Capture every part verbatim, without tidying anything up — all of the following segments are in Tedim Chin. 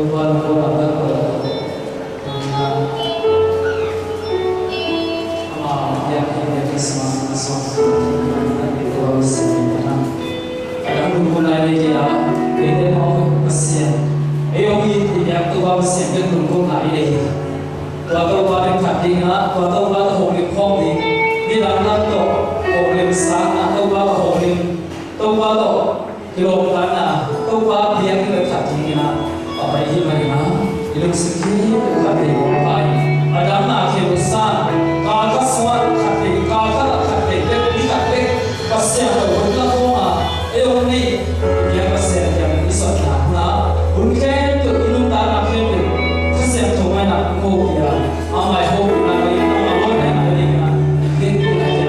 Topa lungdamna tangko. Ama biak hi, biak Christmas na suan suan na biak Topa Pasian na. Adam lungdam lai le kei a, kei te mau Pasian. Ei ong i biak Topa Pasian te lungdam lai le. Tua Topa te khat ding a, tua Topa te hong lim khawm ding. Ni lam lam to hong lim sang a, Topa te hong lim. Topa te Kilawmtatna, Topa biakinn le khat dingin ah, a pai hi manin ah, i lungsim khempeuh khat vei Topa in a damna khempeuh san, kal khat sungah khat vei, kal khat ah khat vei, pek ni khat pek, Pasian lo hun la kawng a, ei ong nei, i biak Pasian kiang i sotna hun ah, hun khempeuh, i nuntakna khempeuh, Kha Siangtho mai in ah, ko pia, amah hopihna, amah lawhna, i biakinn ah, i biakinn ah,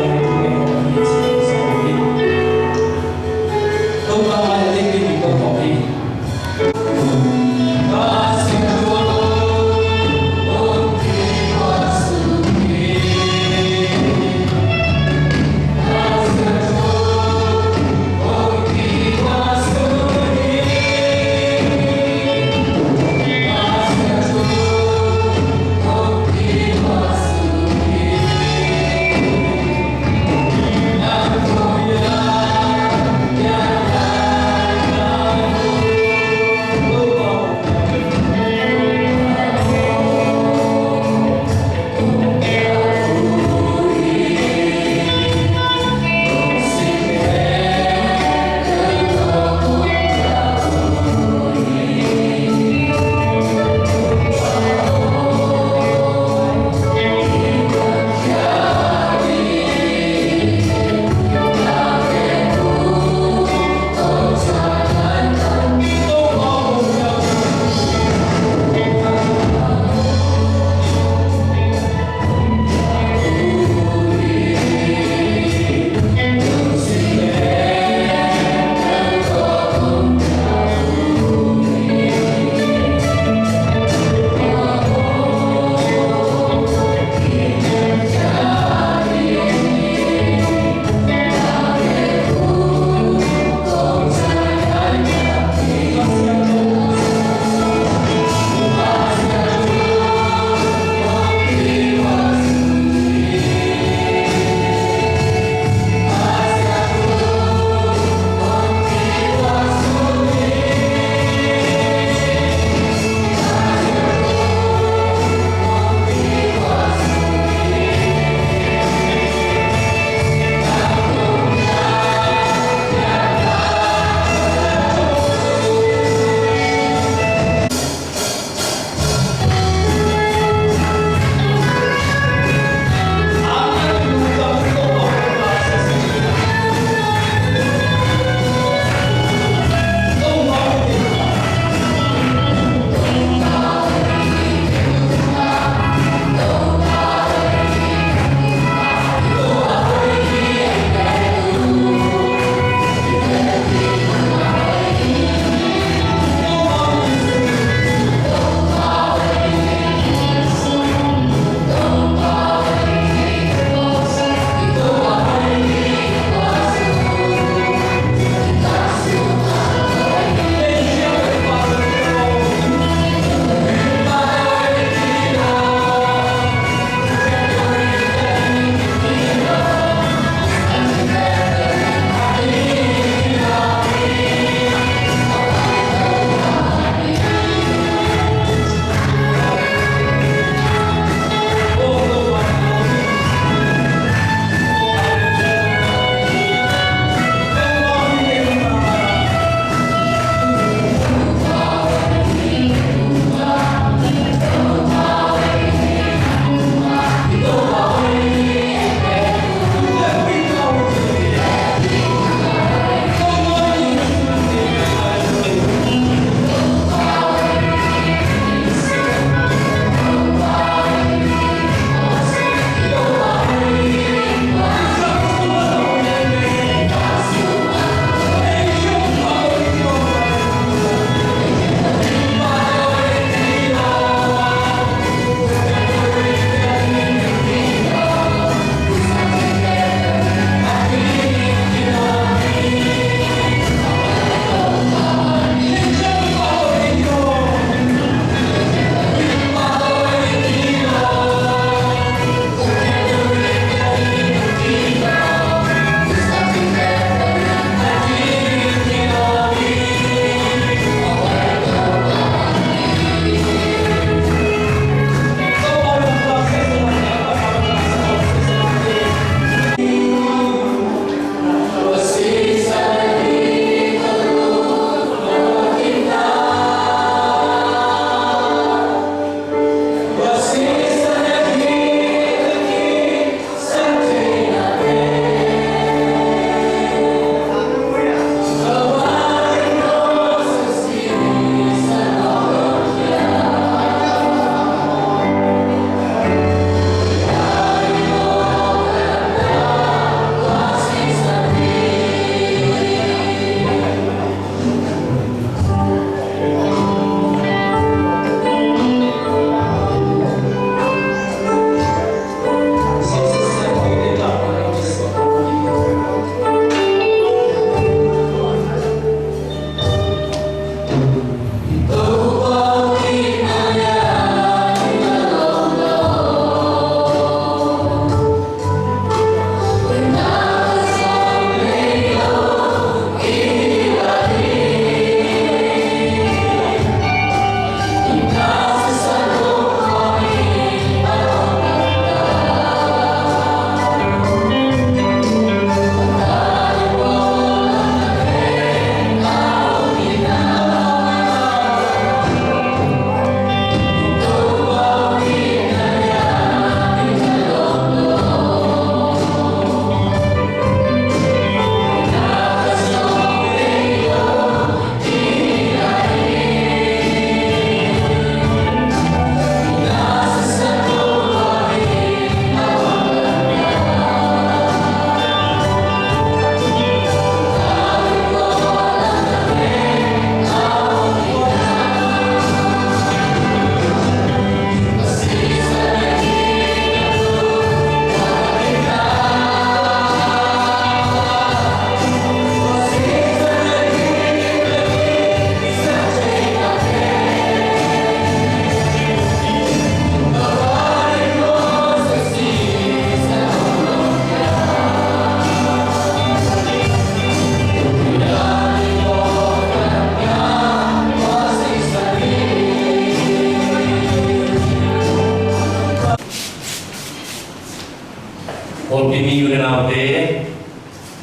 Naute,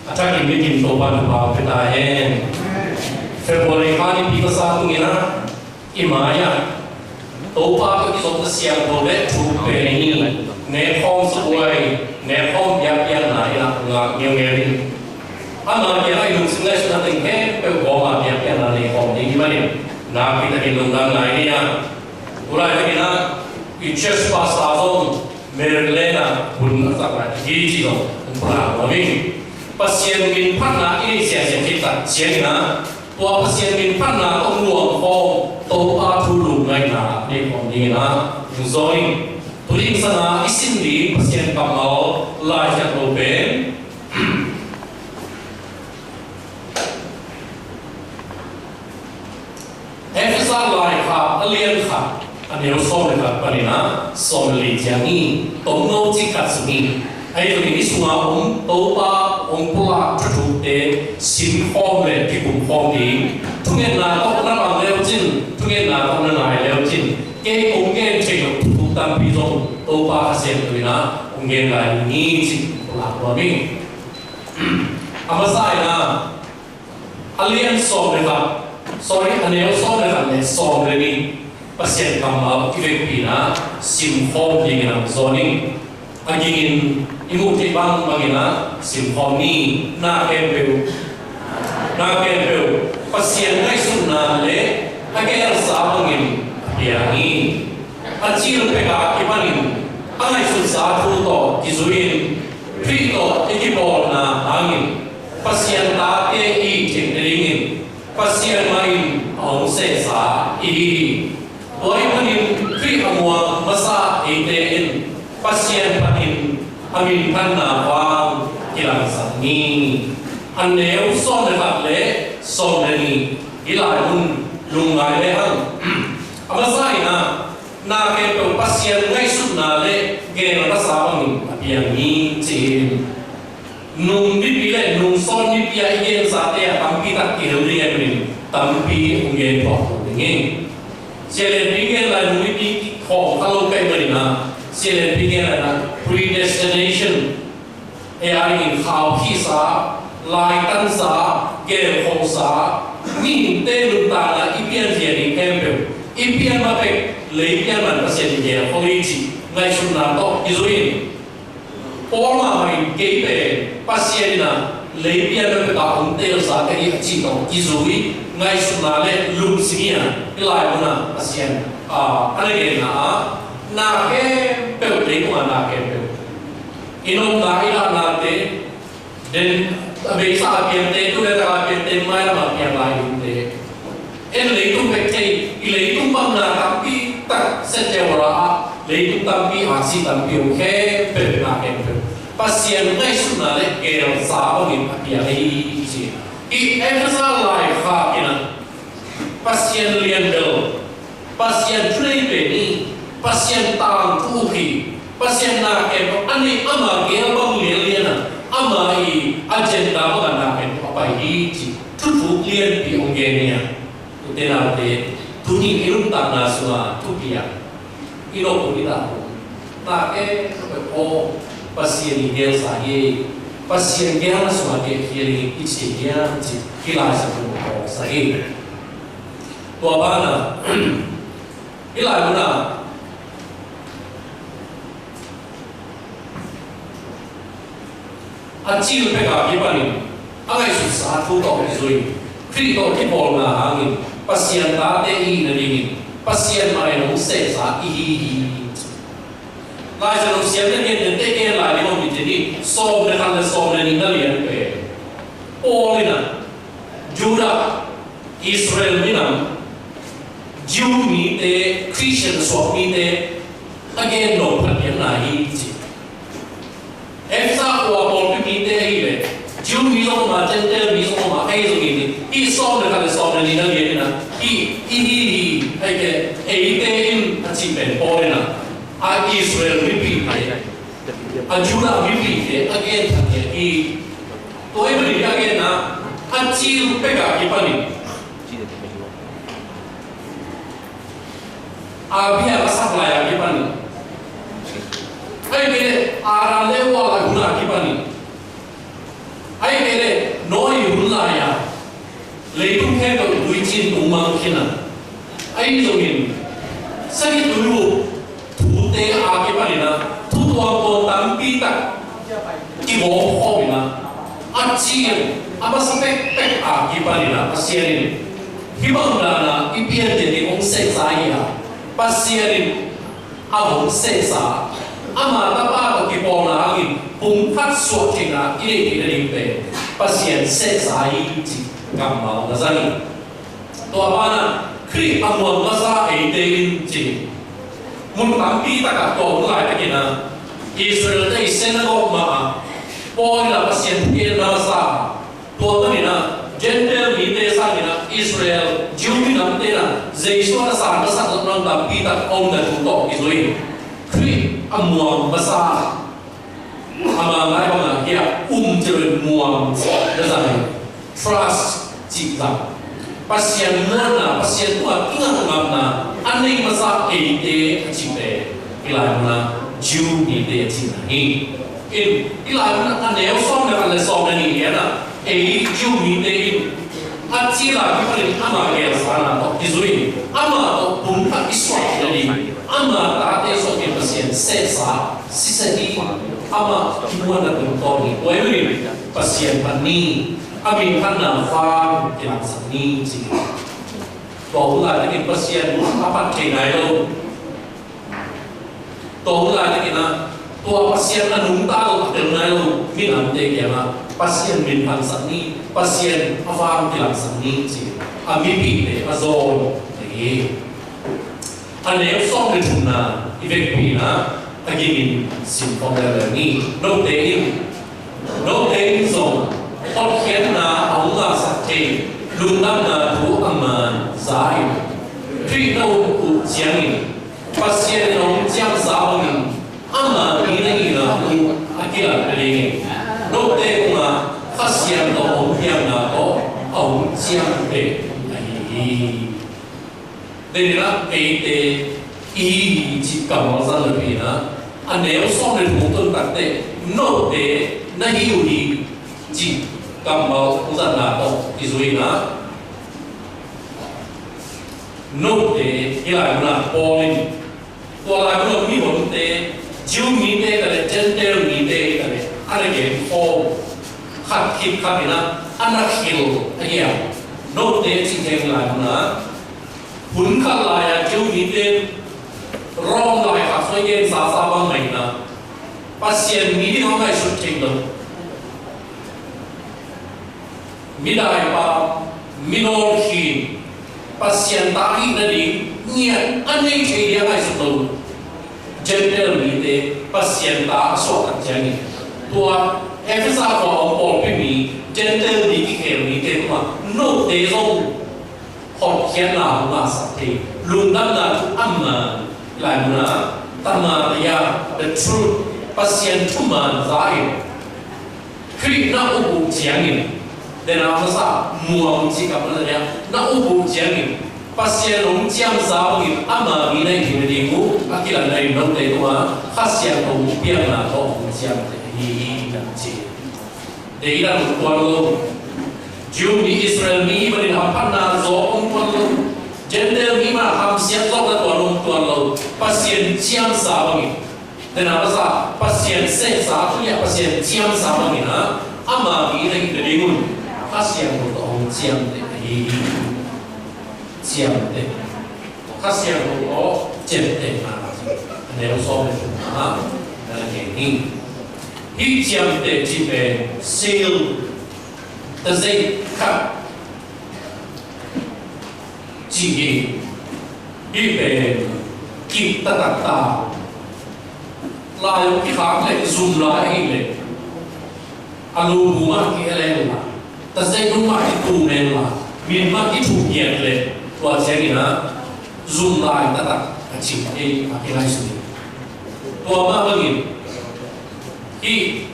a thakin mitin Topa thupha pia ta hen. February kha nipi ka sa tungin ah i mai-ah Topa tawh i zong Kha Siangtho le thu pen hi. Nekhawm sabuai, nekhawm biakpiakna in ah ngak ngeungeu in. Ama kiangah i lungsim ngaihsutna teng khempeuh kawmah biakpiakna nekhawm ding hi manin nakpi takin lungdam ngai ni a. Tulai takin ah i church pastor zong Maryland ah hun a zak lai hi ci zong hong pulak nuam ing. Pasian min phatna i neih siasia khit tak ciangin ah tua Pasian min phatna tawh nuam khawm Topa thu lungngaihna neih khawm dingin ah hong zawn ing. Tuni sanga i sim ding Pasian kammal Lai Siangtho pen Efesa laikhak a lian khat a neu sawm le khat panin ah sawm le li ciang hi. Tomno cik khat sung hi. Ahi zongin hih sunga om Topa hong pulak thuthukte simkhawm le kikumkhawm ding. Thungetna tawh na bang leucin, thungetna tawh na ngai leucin, kei kong gen theih loh thuthuk tampi zong Topa Kha Siangtho in ah hong gen lai ding hi cih pulak nuam hi. A masa in ah a lian sawm le khat, sorry, a neu sawm le khat le sawm le nih Pasian kammal i vekpi in ah simkhawm dingin ah hong zawn ing. A gingin i muh theih bang bangin ah simkhawm ni. Na khempeuh, na khempeuh Pasian ngaihsutna le a geelsa bangin a piang hi. A cil pek a kipanin a ngaihsutsa thu tawh kizui-in Khrih tawh i kibawlna hangin Pasian tate i theihna dingin Pasian mah in a hong sehsa i hi hi. Tua ahih manin Khrih a muang masa eite in Pasian panin a minphatna vang kilangsak ni. A neu sawm le khat le sawm le nih hih lai mun lungngai lehang a masa in ah na khempeuh Pasian ngaihsutna le geelsa bangin a piang hi ci hi. Nung mipi le nung sawn mipi ah i gensate ah tampi tak kihel ding ahih manin tampi hong gen thuak lo ding hi. Sia Lianpi gen lai nung mipi kikhawm kha lo ka hih manin ah Sia Lianpi gen lai na predestination ei a dingin khaukhihsa, laitansa, gelkholsa, mihingte nuntakna i pianzia ding khempeuh i pian ma pek lei pian man Pasian in gelkhol hi cih ngaihsutna tawh kizui-in Paul mahmah in kei pen Pasian in ah lei pian ma pek a hong teelsa ka hi a cih tawh kizui ngaihsutna le lungsim hi a, hih lai mun ah Pasian a na genna ah na khempeuh, leitung a na khempeuh, i nopna i lahnate, den a beisa a piangte, tu le tak a piangte, mailam a piang lai dingte, en leitung bek thei, i leitung bangna tampi tak sette wala ah leitung tampi, aksi tampi om khempeuh, na khempeuh Pasian ngaihsutna le geelsa bangin a piang hi ci. I Efesa laikhak in ah Pasian lianbel, Pasian thunei pen hi, Pasian tangthu hi, Pasian na khempeuh a neih, ama geel bang lianlian a, ama i agenda bang a na khempeuh a pai hi ci thuthuk lianpi hong gen hi a. Ute naute, tuni i nuntakna sunga thupi a i nop uh i dah uh, tate aw, Pasian i geelsa hi, Pasian geelna sungah kei hi leng i ci hiam ci, hih Lai Siangtho phawksa hi. Tua banah hih lai munah a cil pek a kipanin a ngaihsutsa thu tawh kizui, Khrih tawh kibawlna hangin Pasian tate i hihna dingin Pasian mah in hong sehsa i hi hi. Lai Siangtho siamte gentehte gen lai ding om i ci ni. Sawm le khat le sawm le nih na lian pen Paul in ah Judah, Israel minam, Jew mite, Christian suak mite a gen nop phat piakna hi ci. Efesa khua pawlpi mite ahi le Jew mi zong om a, Gentile mi zong om a, ahi zongin hih sawm le khat le sawm le nih na lian in ah hih i hi hi, ahi kei leh eite in a cih pen Paul in ah a Israel mipite, a Judah mipite a gen phat piak hi. Tua ahih manin a genna a cil pek a kipanin Abraham a sak lai a kipanin, ahih kei leh Adam le Eva a hun a kipanin, Ahih kei leh Noah hun lai-a leitung khempeuh tuiciin tung mang khin a, ahi zongin sagih tuihup thute a kipanin ah thu tuamtuam tampi tak kigawm khawmin ah, a cil a masa pekpek a kipanin ah Pasian in hih bang dan a i pian ding hong sehsa hi a, Pasian in a hong sehsa, ama Tapa tawh kipawlna hangin pumkhat suah theihna i neih theihna ding pen Pasian sehsa hi cih kammal na zang hi. Tua banah Khrih a muang masa eite in ci hi. Mun tampi takah tua hun laitakin ah Israel-te i synagogue mah ah pawi in ah Pasian thu gen masa a, tua panin ah Gentile mite sangin ah Israel, Jew minamte in ah Jesu a na san, na sak zong lam tampi tak a omna thu tawh kizui in Khrih a muang masa a, ama ngai bangah hiah um ci lo in muang na zang in, trust cih zang. Pasian muanna, Pasian tungah kingahngamna a nei masa eite a cihte hih lai munah Jew mite a cihna hi. In hih lai munah a neu sawm le khat le sawm le nih lianah ei Jew mite in a cil a kipanin ama gelsana tawh kizui in ama tawh pumkhat i suah nading, ama tate suah nading Pasian sehsa siseh hi. Ama kimuanna tungtawn hi. Tua ahih manin Pasian phat ni, a minphatna vang kilangsak ni ci hi. Tua hun laitakin Pasian a phat thei nai lo. Tua hun laitakin ah tua Pasian a nungta lo, a tel nai lo minamte kiangah Pasian minphatsak ni, Pasian a vang kilangsak ni ci a mipihte a zawn ahi hi. A neu sawm le thumna i vekpi-in ah a gingin sim khawm leuleu ni. Note in, note in zong hotkhiatna a hong ngahsak thei lungdamna thu a man za in, Khrih na up uh ciangin Pasian in a hong ciamsa bangin ama mi na hihna uh a kilat nadingin note tungah Kha Siangtho a hong piakna tawh a hong ciamteh ahi hi. Deninah eite i hi hi cih kammal zang le pi-in ah a neu sawm le thum tun takteh note na hi uh hi cih kammal hong zatna tawh kizui-in ah note hih lai munah Paul in tua lai munah mihonte, Jew mite hi ta leh Gentile mite hi ta leh a na gen khawm khat khit khat in ah a na khil ahi a, note cih thei lai munah hun khat lai-a Jew mite Rom laikhak sung i gen sasa bang mah in ah Pasian mi ding a hong ngaihsut theih loh midaipa, minawlkhin, Pasian ta ahih nading ngiat a nei thei ding a ngaihsut loh Gentile mite Pasian ta a suahtak ciangin tua Efesa khua a om pawlpi mi, Gentile mi kikhel mite tungah note zong hotkhiatna hong ngahsak thei lungdamna thu a man lai munah Tamaria, the truth, Pasian thuman za in Khrih na up uh ciangin, dena masa muang cih kammal na nia, na up uh ciangin Pasian hong ciamsa bangin ama mi na hih nading uh a kilatna in note tungah Kha Siangtho hong piakna tawh hong ciamteh ahi hi, ci. Deidan hong tuan lo. Jew mi, Israel mi hih manin hamphatna zaw hong tuan lo. Gentile mi mah hamsiat zawhna tuan hong tuan lo. Pasian ciamsa bangin, dena masa Pasian sehsa, tu-in ah Pasian ciamsa bangin ah ama mi na hih nadingun Kha Siangtho tawh hong ciamteh ahi hi. Ciamteh. Kha Siangtho tawh ciamtehna, a neu sawm le thumna ah na gen hi. Hih ciamteh cih pen seal, tazei khat cih hi. Hih pen kip taktak ta. Lai hong kikhak leh, zum lai ahih leh, a lu bu mah ki-el en la, tazei nu mah kitum en la, min mah kithuh ngiat leh, tua ciangin ah zum lai taktak a cih ei a kilaisun hi. Tua mah bangin hih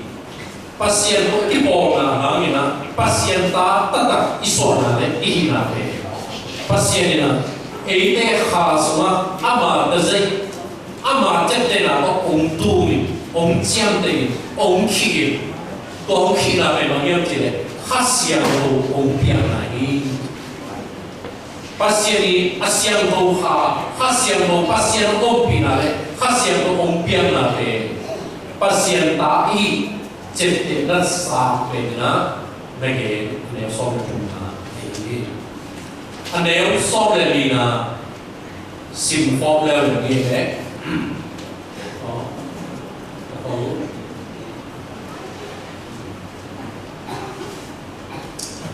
Pasian tawh kipawlna hangin ah Pasian ta taktak i suahna leh i hihna pen Pasian in ah eite kha sungah ama tazei, ama ciamtehna tawh hong tum in, hong ciamteh in, hong khih in, Tua hong khihna pen bang hiam cih leh Kha Siangtho hong piakna hi. Pasian i a siangtho Kha, Kha Siangtho, Pasian ompihna le Kha Siangtho hong piakna pen Pasian ta i ciaptehna sang pen na gen a neu sawm le thumna hi. A neu sawm le lina sim khawm leu na gen le.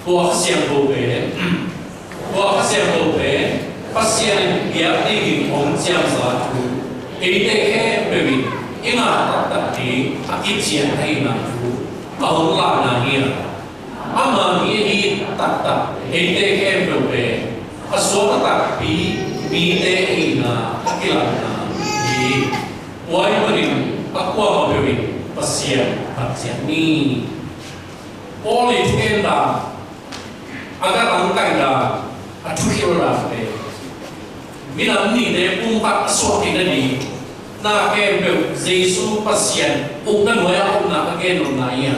Tua Kha Siangtho pen, tua Kha Siangtho pen Pasian in biak dingin hong ciamsa thu, eite khempeuh in i ngah taktak ding a kician ahihna thu a hong lahna hi a, ama mi ahi taktak eite khempeuh pen a suakta takpi mite ahihna a kilamna hi. Tua ahih manin a kuamah peuh in Pasian phat ciat ni. Paul i thugen dan, a gatangkai dan, a thukhel dan pen minam nihte pumkhat a suak kik nading na khempeuh Jesu Pasian ukna nuai-ah ukna a gen nopna hi a.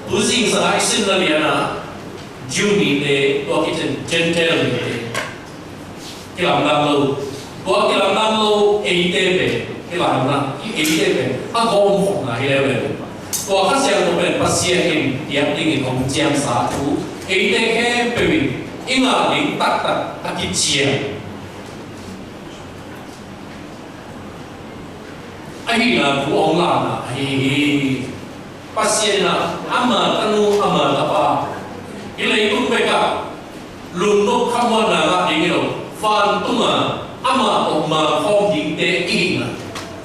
Tu zingsang a i simna lian ah Jew mite, tua khit Gentile mite kilamdang lo. Tua kilamdang lo eite pen, kilamdang i eite pen a gawmkhopna hi leuleu. Tua Kha Siangtho pen Pasian in biak dingin hong ciamsa thu, eite khempeuh in i ngah ding taktak a kician ahihna thu hong lahna ahi hi. Pasian in ah ama tanu, ama tapa, hih leitung bekah lungdop khamuanna ngah ding hi lo, vantung ah amah tawh mangkhawm dingte i hihna,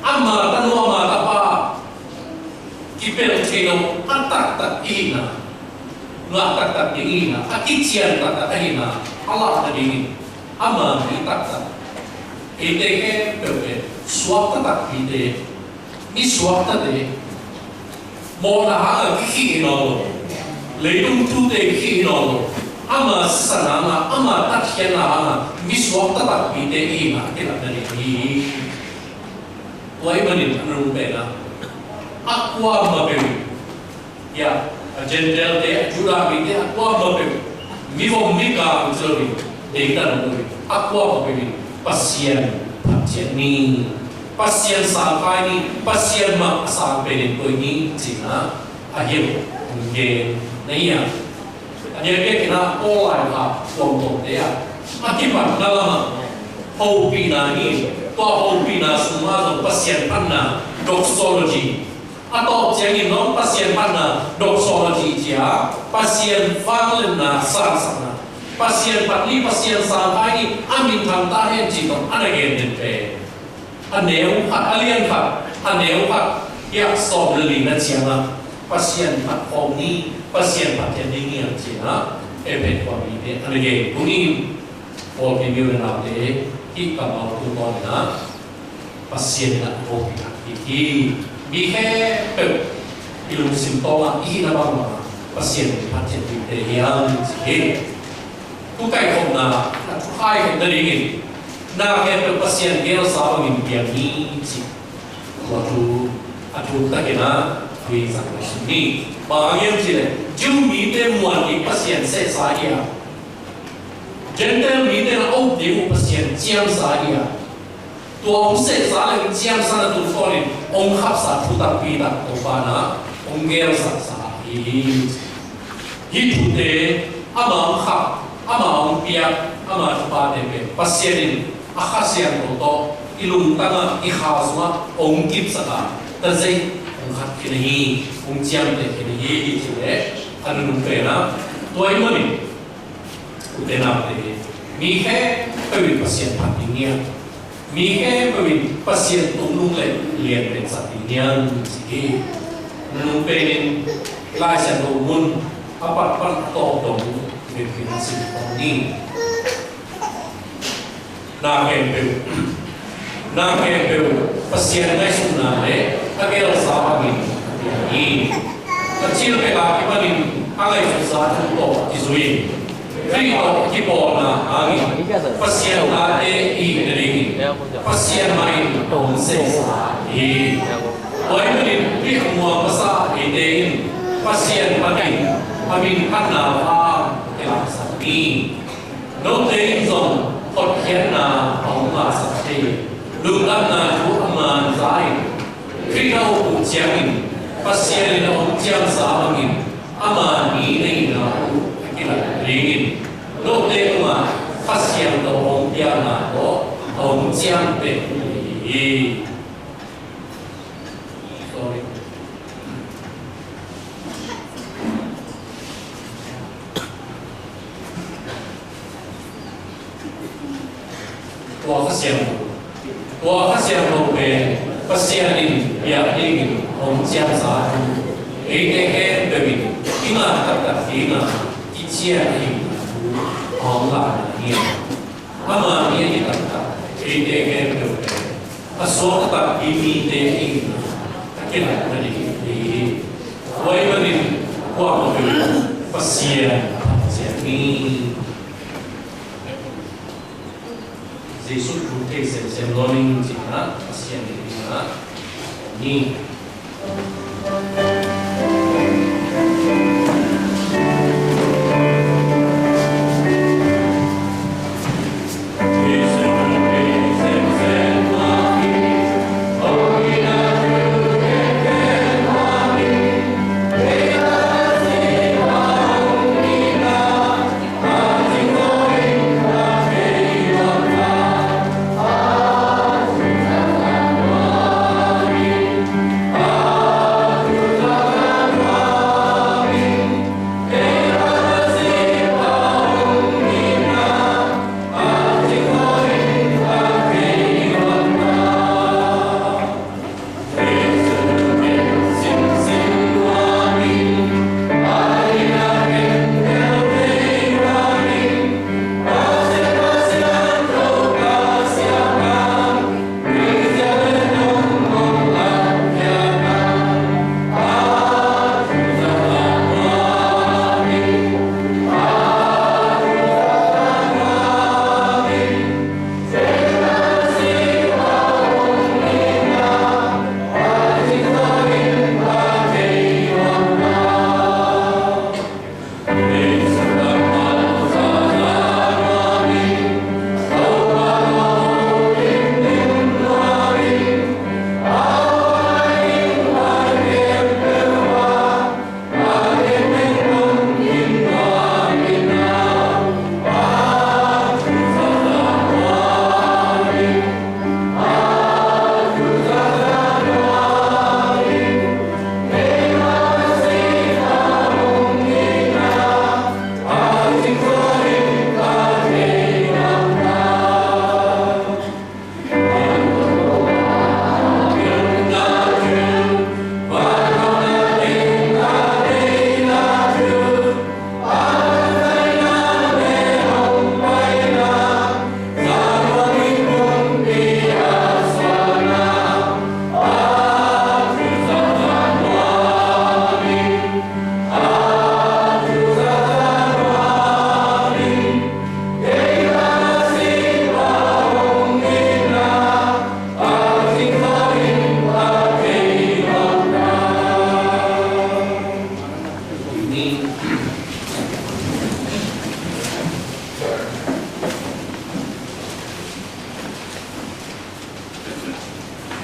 ama tanu, ama tapa kipelh thei lo a taktak i hihna, ngah taktak ding i hihna, a kician taktak ahihna a lahna dingin ama mi taktak, eite khempeuh pen suakta takpite, mi suaktate, mawhna hangah kikhih hi nawn lo, leitung tute kikhih hi nawn lo, ama sisan hangah, ama tatkhiatna hangah mi suakta takpite i hihna a kilatna ding hi. Tua ahih manin a nunung pen ah a kuamah peuh in, ya, a Gentile te, a Judah mite, a kuamah peuh, mivom mikang ci lo in, deitan om lo in, a kuamah peuh in Pasian phat ciat ni. Pasian sangkhai ni. Pasian mah a sang pen in koih ni, ci-in ah a hilh hong gen na hi a. A diakdiakin ah Paul laikhak tuamtuamte ah a kipatna lamah hopihna hi. Tua hopihna sungah zong Pasian phatna, doxology, a tawp ciangin zong Pasian phatna, doxology ci-a, Pasian vangliatna sangsakna, Pasian phat ni, Pasian sangkhai ni, a minthang ta hen ci tawh a na gen den pen a neu khat, a lian khat, a neu khat, hiah sawm le lina ciangah Pasian phat khawm ni, Pasian phat ciat ding hi hang ci-in ah Efesa khua mite a na gen tung in, pawlpi mi u le naute, hih kammal tungtawn in ah Pasian in ah a hopih thak hi. Mi khempeuh i lungsim tawngah i hihna bangbang ah Pasian in phat ciat dingte hi hang ci hi. Thu kaikhopna, a thu kaikhopna dingin na khempeuh Pasian geelsa bangin piang ni ci. Tua thu a thuk takin ah thu i zang lai sung ni. Bang hang hiam cih leh Jew mite muan ding Pasian sehsa hi a, Gentile mite na a up ding uh Pasian ciamsa hi a, tua hong sehsa le hong ciamsa na tungtawnin hong khapsa thu tampi tak Topa na hong geelsaksa hi. Hih thute ama hong khap, ama hong piak, ama thupate pen Pasian in a Kha Siangtho tawh i lungtangah, i kha sungah hong kipsak a, tazei hong khat khin ahi, hong ciamteh khin ahi, hi ci leh a nunung pen ah tua ahih manin ute naute, mi khempeuh in Pasian phat ding hi a, mi khempeuh in Pasian tungnung le lianpen sak ding hi hang ci hi. Nunung penin Lai Siangtho mun a pat pan a tawp dong bek in sim khawm ni. Na khempeuh, na khempeuh Pasian ngaihsutna le a geelsa bangin a piang hi. A cil pek a kipanin a ngaihsutsa thu tawh kizui in Khrih tawh kipawlna hangin Pasian tate i hih nadingin Pasian mah in hong sehsa hi. Tua ahih manin Khrih a muang masa eite in Pasian panin a min phatna hang kilaksak ni. Note in zong hotkhiatna a hong ngahsak thei, lungdamna thu a man za in, Khrih a up uh ciangin Pasian in a hong ciamsa bangin ama mi neihna uh a kilat dingin note tungah Kha Siangtho hong piakna tawh a hong ciamteh uh hi. Sorry. Tua Kha Siangtho, tua Kha Siangtho pen Pasian in biak dingin hong ciamsa thu, eite khempeuh in i ngah taktak dingin kician ding thu a hong lakna hi. Ama mi a hi taktak eite khempeuh pen a suak taktak i mite dingin a kilatna ding hi. Tua ahih manin kuamah peuh Pasian a phat ciat ni. Jesuh thu thei semsem nawn ing ci-in ah Pasian deih dingin ah ni.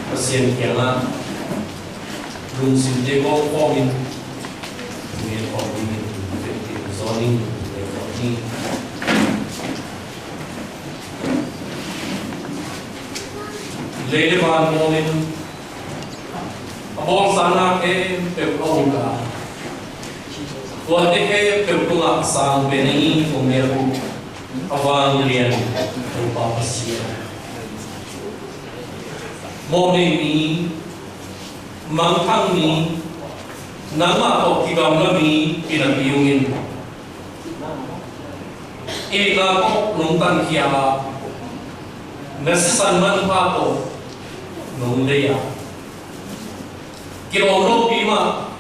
Pasian kiangah lungsimte kawkawmin ngen khawm dingin, ngen khawm dingin. Lei le van mawngin a bawlsa na khempeuh a ulh a, tuate khempeuh tungah sang pen a hi kong neu uh a vanglian Topa Pasian. Mawhnei mi, mangthang mi, nangmah tawh kigamla mi kinapi ung in. Itna tawh nong tankhia a, na sisan manpha tawh nong deih a, kilawm lopi mah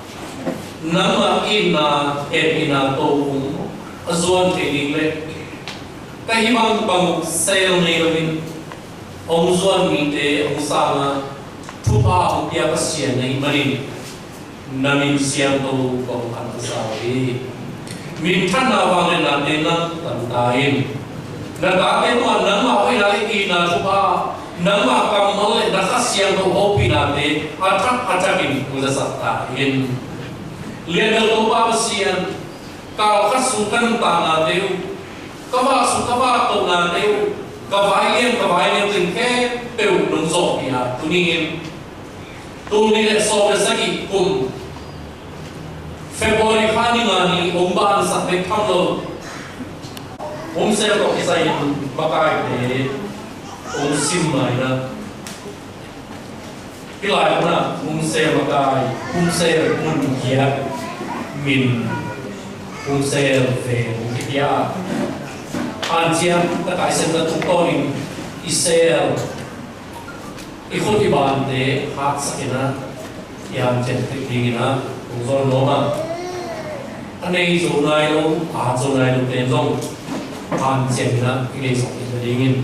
nangmah itna hehpihna tawh hong a zuan thei ding le ka hih bang bang sel ngei loin hong zuan mite hong sangin thupha hong pia Pasian na hih manin Na min siangtho kong phat masa uh hi. Minthanna vangliatnate nang tang ta in. Na tate tungah nangmah hoihna le itna thupha, nangmah kammal le na Kha Siangtho hopihnate a thak a thakin hong zasak ta in. Lianbel Topa Pasian, kal khat sung ka nuntaknate uh, ka vak sung ka vak tohnate uh, ka vai lian ka vai lian teng khempeuh nong zawhpih a, tuni in tul nih le sawm le sagih kum February kha ni nga ni hong bansak bek tham lo, Hun Sel tawh kisai in makaite hong sim mai na. Hih lai munah Hun Sel makai, Hun Sel mun giat min Hun Sel veng hong kipia. Hanciam takai sem na tungtawnin i sel, i khut i bante haksak in ah, i hanciam tek dingin ah hong zon nuam a. A nei zo nai lo, a hat zo nai lo pen zong hanciam in ah i nei zong in na dingin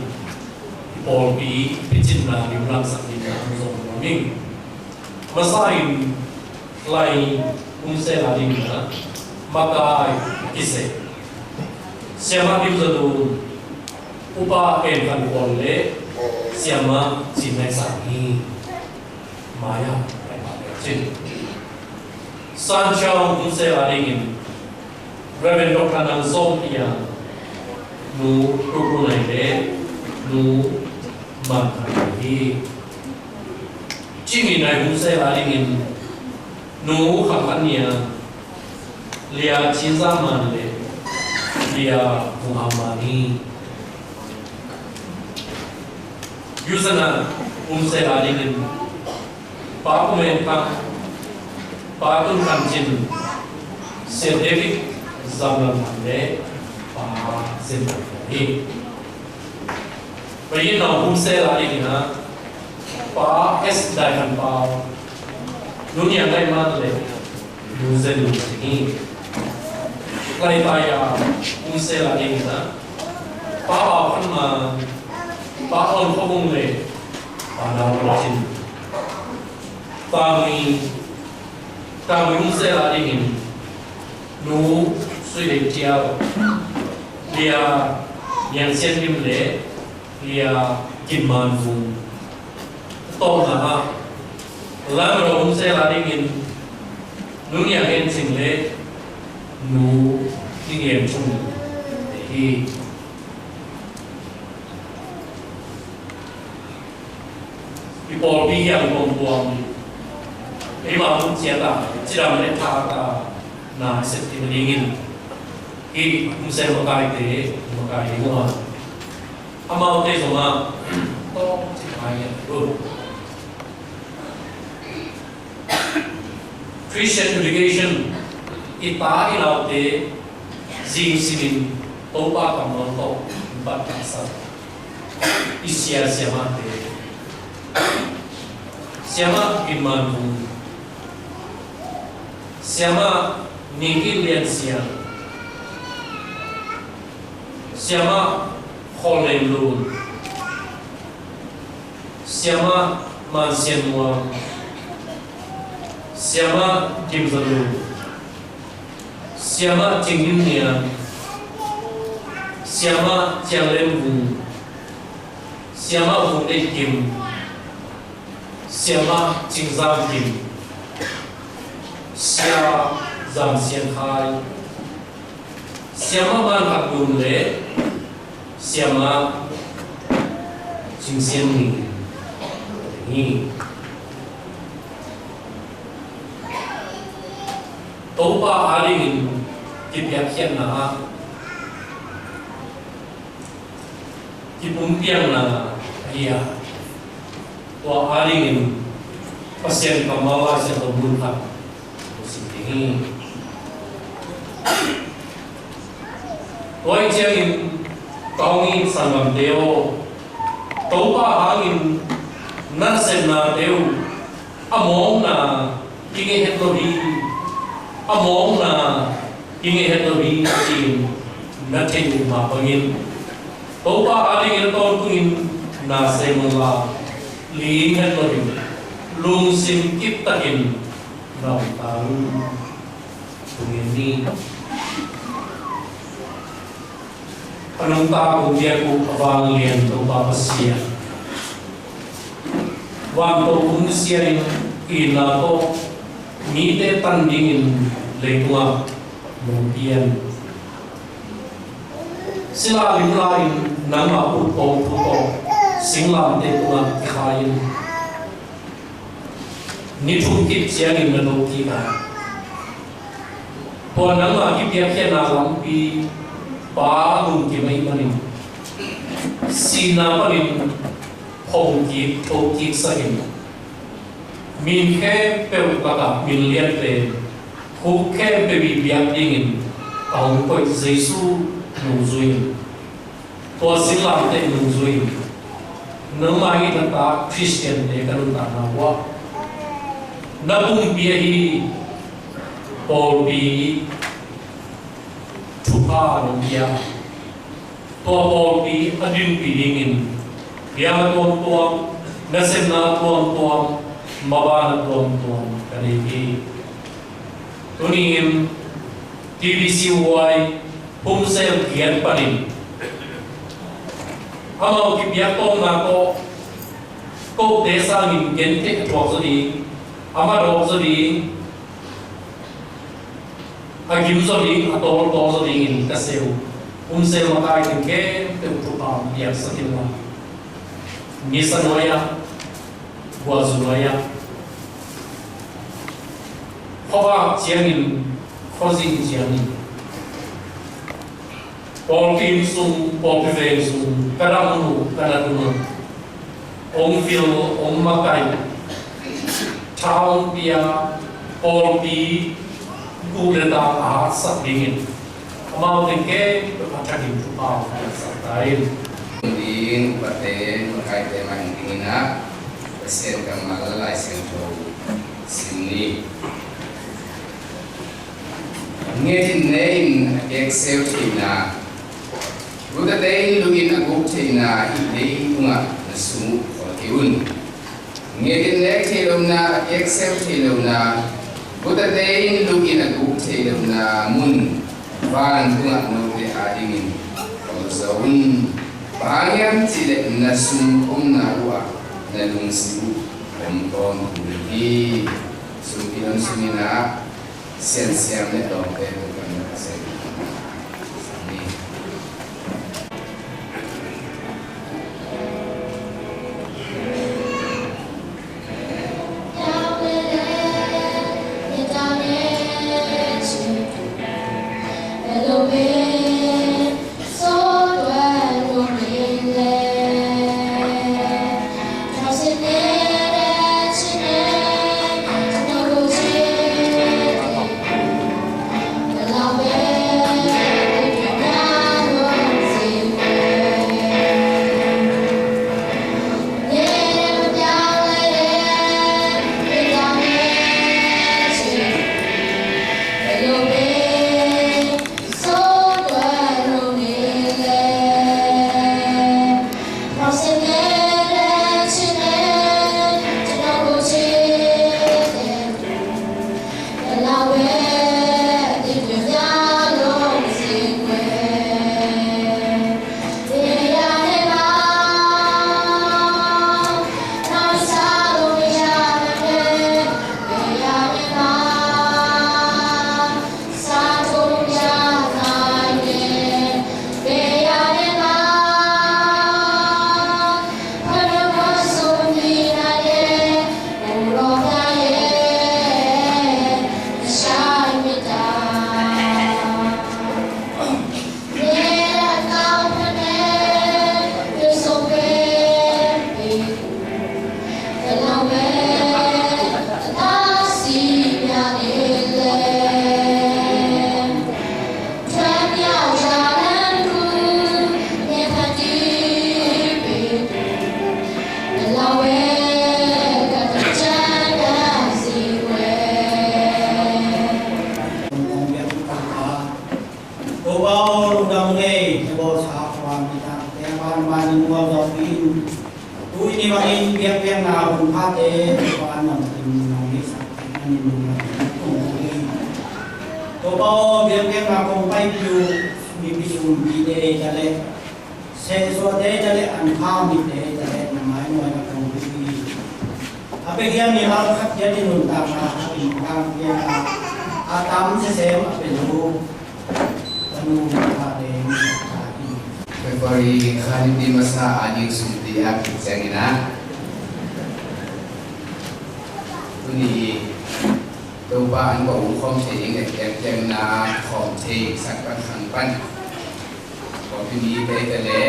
i pawlpi i picinna limlangsak dingin ah hong zon nuam ing. Masa in lai Hun Sel a dingin ah makai a kiseh Siamah Dim Za Dun, Upa En Khan Kuan le Siamah Cin Nai Sang hi. Maya, Maya Cin. San Chau Hun Sel a dingin Reverend Doctor Nang Zom Piang, Nu Tuk Lu Nai le Nu Man Khan hi. Cimi Nai Hun Sel a dingin Nu Kham Khan Nia, Lia Cin Za Man le Lia Vung Ham Man hi. Yusana Hun Sel a dingin Pa Pu Men Thang, Pa Tun Khan Cin, Sia David Zam Lam Man le Pa Zin Lam Man hi. Pai in nong Hun Sel a dingin ah Pa S Dai Khan Pau, Nu Niang Ngai Man le Nu Zen Lun Cing hi. Lai tai a Hun Sel a dingin ah Pa Bau Khan Man, Pa On Kho Vung le Pa Nau Lun Cin. Tangui, Tangui Hun Sel a dingin Nu Sui Dei Tiau, Lia Niang Sian Lim le Lia Gin Man Vung. Tawpna ah Lamro Hun Sel a dingin Nu Niang En Cing le Nu Ning En Cung hi. I pawlpi hiang tuamtuam, eima mun ciat ah cidam le thak ah na sep ding dingin hih Hun Sel makaite makai ding uh a, amaute zong ah tawm ci kai ngiat uh. Christian education, i ta i naute zing simin Topa kammal tawh i bat taksa, i sia siamahte, Siamah Gin Man Vung, Siamah Ni Gin Lian Siang, Siamah Khawl Lem Lun, Siamah Man Sian Muang, Siamah Dim Za Lun, Siamah Cing Lim Niang, Siamah Ciang Lem Vung, Siamah Vung Dei Kim, Siamah Cing Zam Kim, Sia Zam Sian Khai, Siamah Man Khat Lun le Siamah Cing Sian Ni hi. Topa a dingin kipiakkhiatna ah kipumpiakna ahi a, tua a dingin Pasian kammal Lai Siangtho mun khat sim ding hi. Tua ahih ciangin ka hong it sanggamte aw, Topa hangin na nasepnate uh a mawkna i ngeih het lo hi, a mawkna i ngeih het lo hi ci-in na theih uh mah bangin Topa a dingin tawntungin na sem unla, ling het lo hi, lungsim kiptakin Nau tang tungin ni. A nungta kong biak uh a vanglian Topa Pasian, vanto hun sianin itna tawh mite tan dingin leitungah nong pian. Sila limla in nangmah uh tawng thu tawh singlamteh tungah kikhai in, ni thum khit ciangin na do kik a, tua nangmah kipiakkhiatna lampi Pa lungkim ahih manin sihna panin hong kik, tho kiksak in, min khempeuh lakah min lian pen khuk khempeuh i biak dingin a hong koih Jesu nungzui in, tua singlamteh nungzui in, nangmah in na ta Khristiante ka nuntakna uh ah na pumpi ahi pawlpi thupha nong pia. Tua pawlpi a dinpih dingin piang a tuamtuam, nasepna a tuamtuam, maban a tuamtuam ka nei hi. Tuni-in TBCY pumsel kiat panin amau kipiak tawmna tawh kote sangin gentheih a thuak zaw ding, a madawk zaw ding, a gim zaw ding, a tawltawl zaw dingin ka seh uh pumsel makai teng khempeuh thupha piaksak inla, nisa nuai-ah, guahzu nuai-ah, khuavak ciangin, khuazing ciangin, pawlpi inn sung, pawlpi veng sung ka dam uh, ka nat uh, hong vil, hong makaih, tha hong pia, pawlpi guh le tak a hatsak dingin amau teng khempeuh a thakin thupha piaksak ta in. Ding upate, makaite mah dingin ah Pasian kammal Lai Siangtho sim ni. Ngetin ne in a kekseu theihna, gutate in luh in a guk theihna hih leitungah na sung uh khawl kei un. Ngetin nek theih lohna, a kekseu theih lohna, gutate in luh in a guk theih lohna mun vantungah note adingin khawl zaw un. Bang hang hiam cihleh na sung omna uh ah na lungsim uh om tawntung hi. Sumpi lam sungin ah Siansiam le Dawngte tung kan na ka sem. Amen. Topa aw, lungdam ung ei, na bawlsa khuam i tak te a ban ban in mual zawh in, tuni bangin biakpiakna hun phate Topa nang in nong neihsak Topa aw, biakpiakna kong paipih uh mipi sumpite ei ta leh, sehsuahte ei ta leh, an kha mitte ei ta leh, na mainuaina kong pih hi. A pia hiam i lau khat ciat i nuntakna a in kang piak a, a tam sesem a pia lo. February kha nipi masa a ding sumpi a kiciangin ah, tuni Topa an ko ung khawm thei ding le kiangkiangna khawm thei sak pan khang pan. Ko pini te te le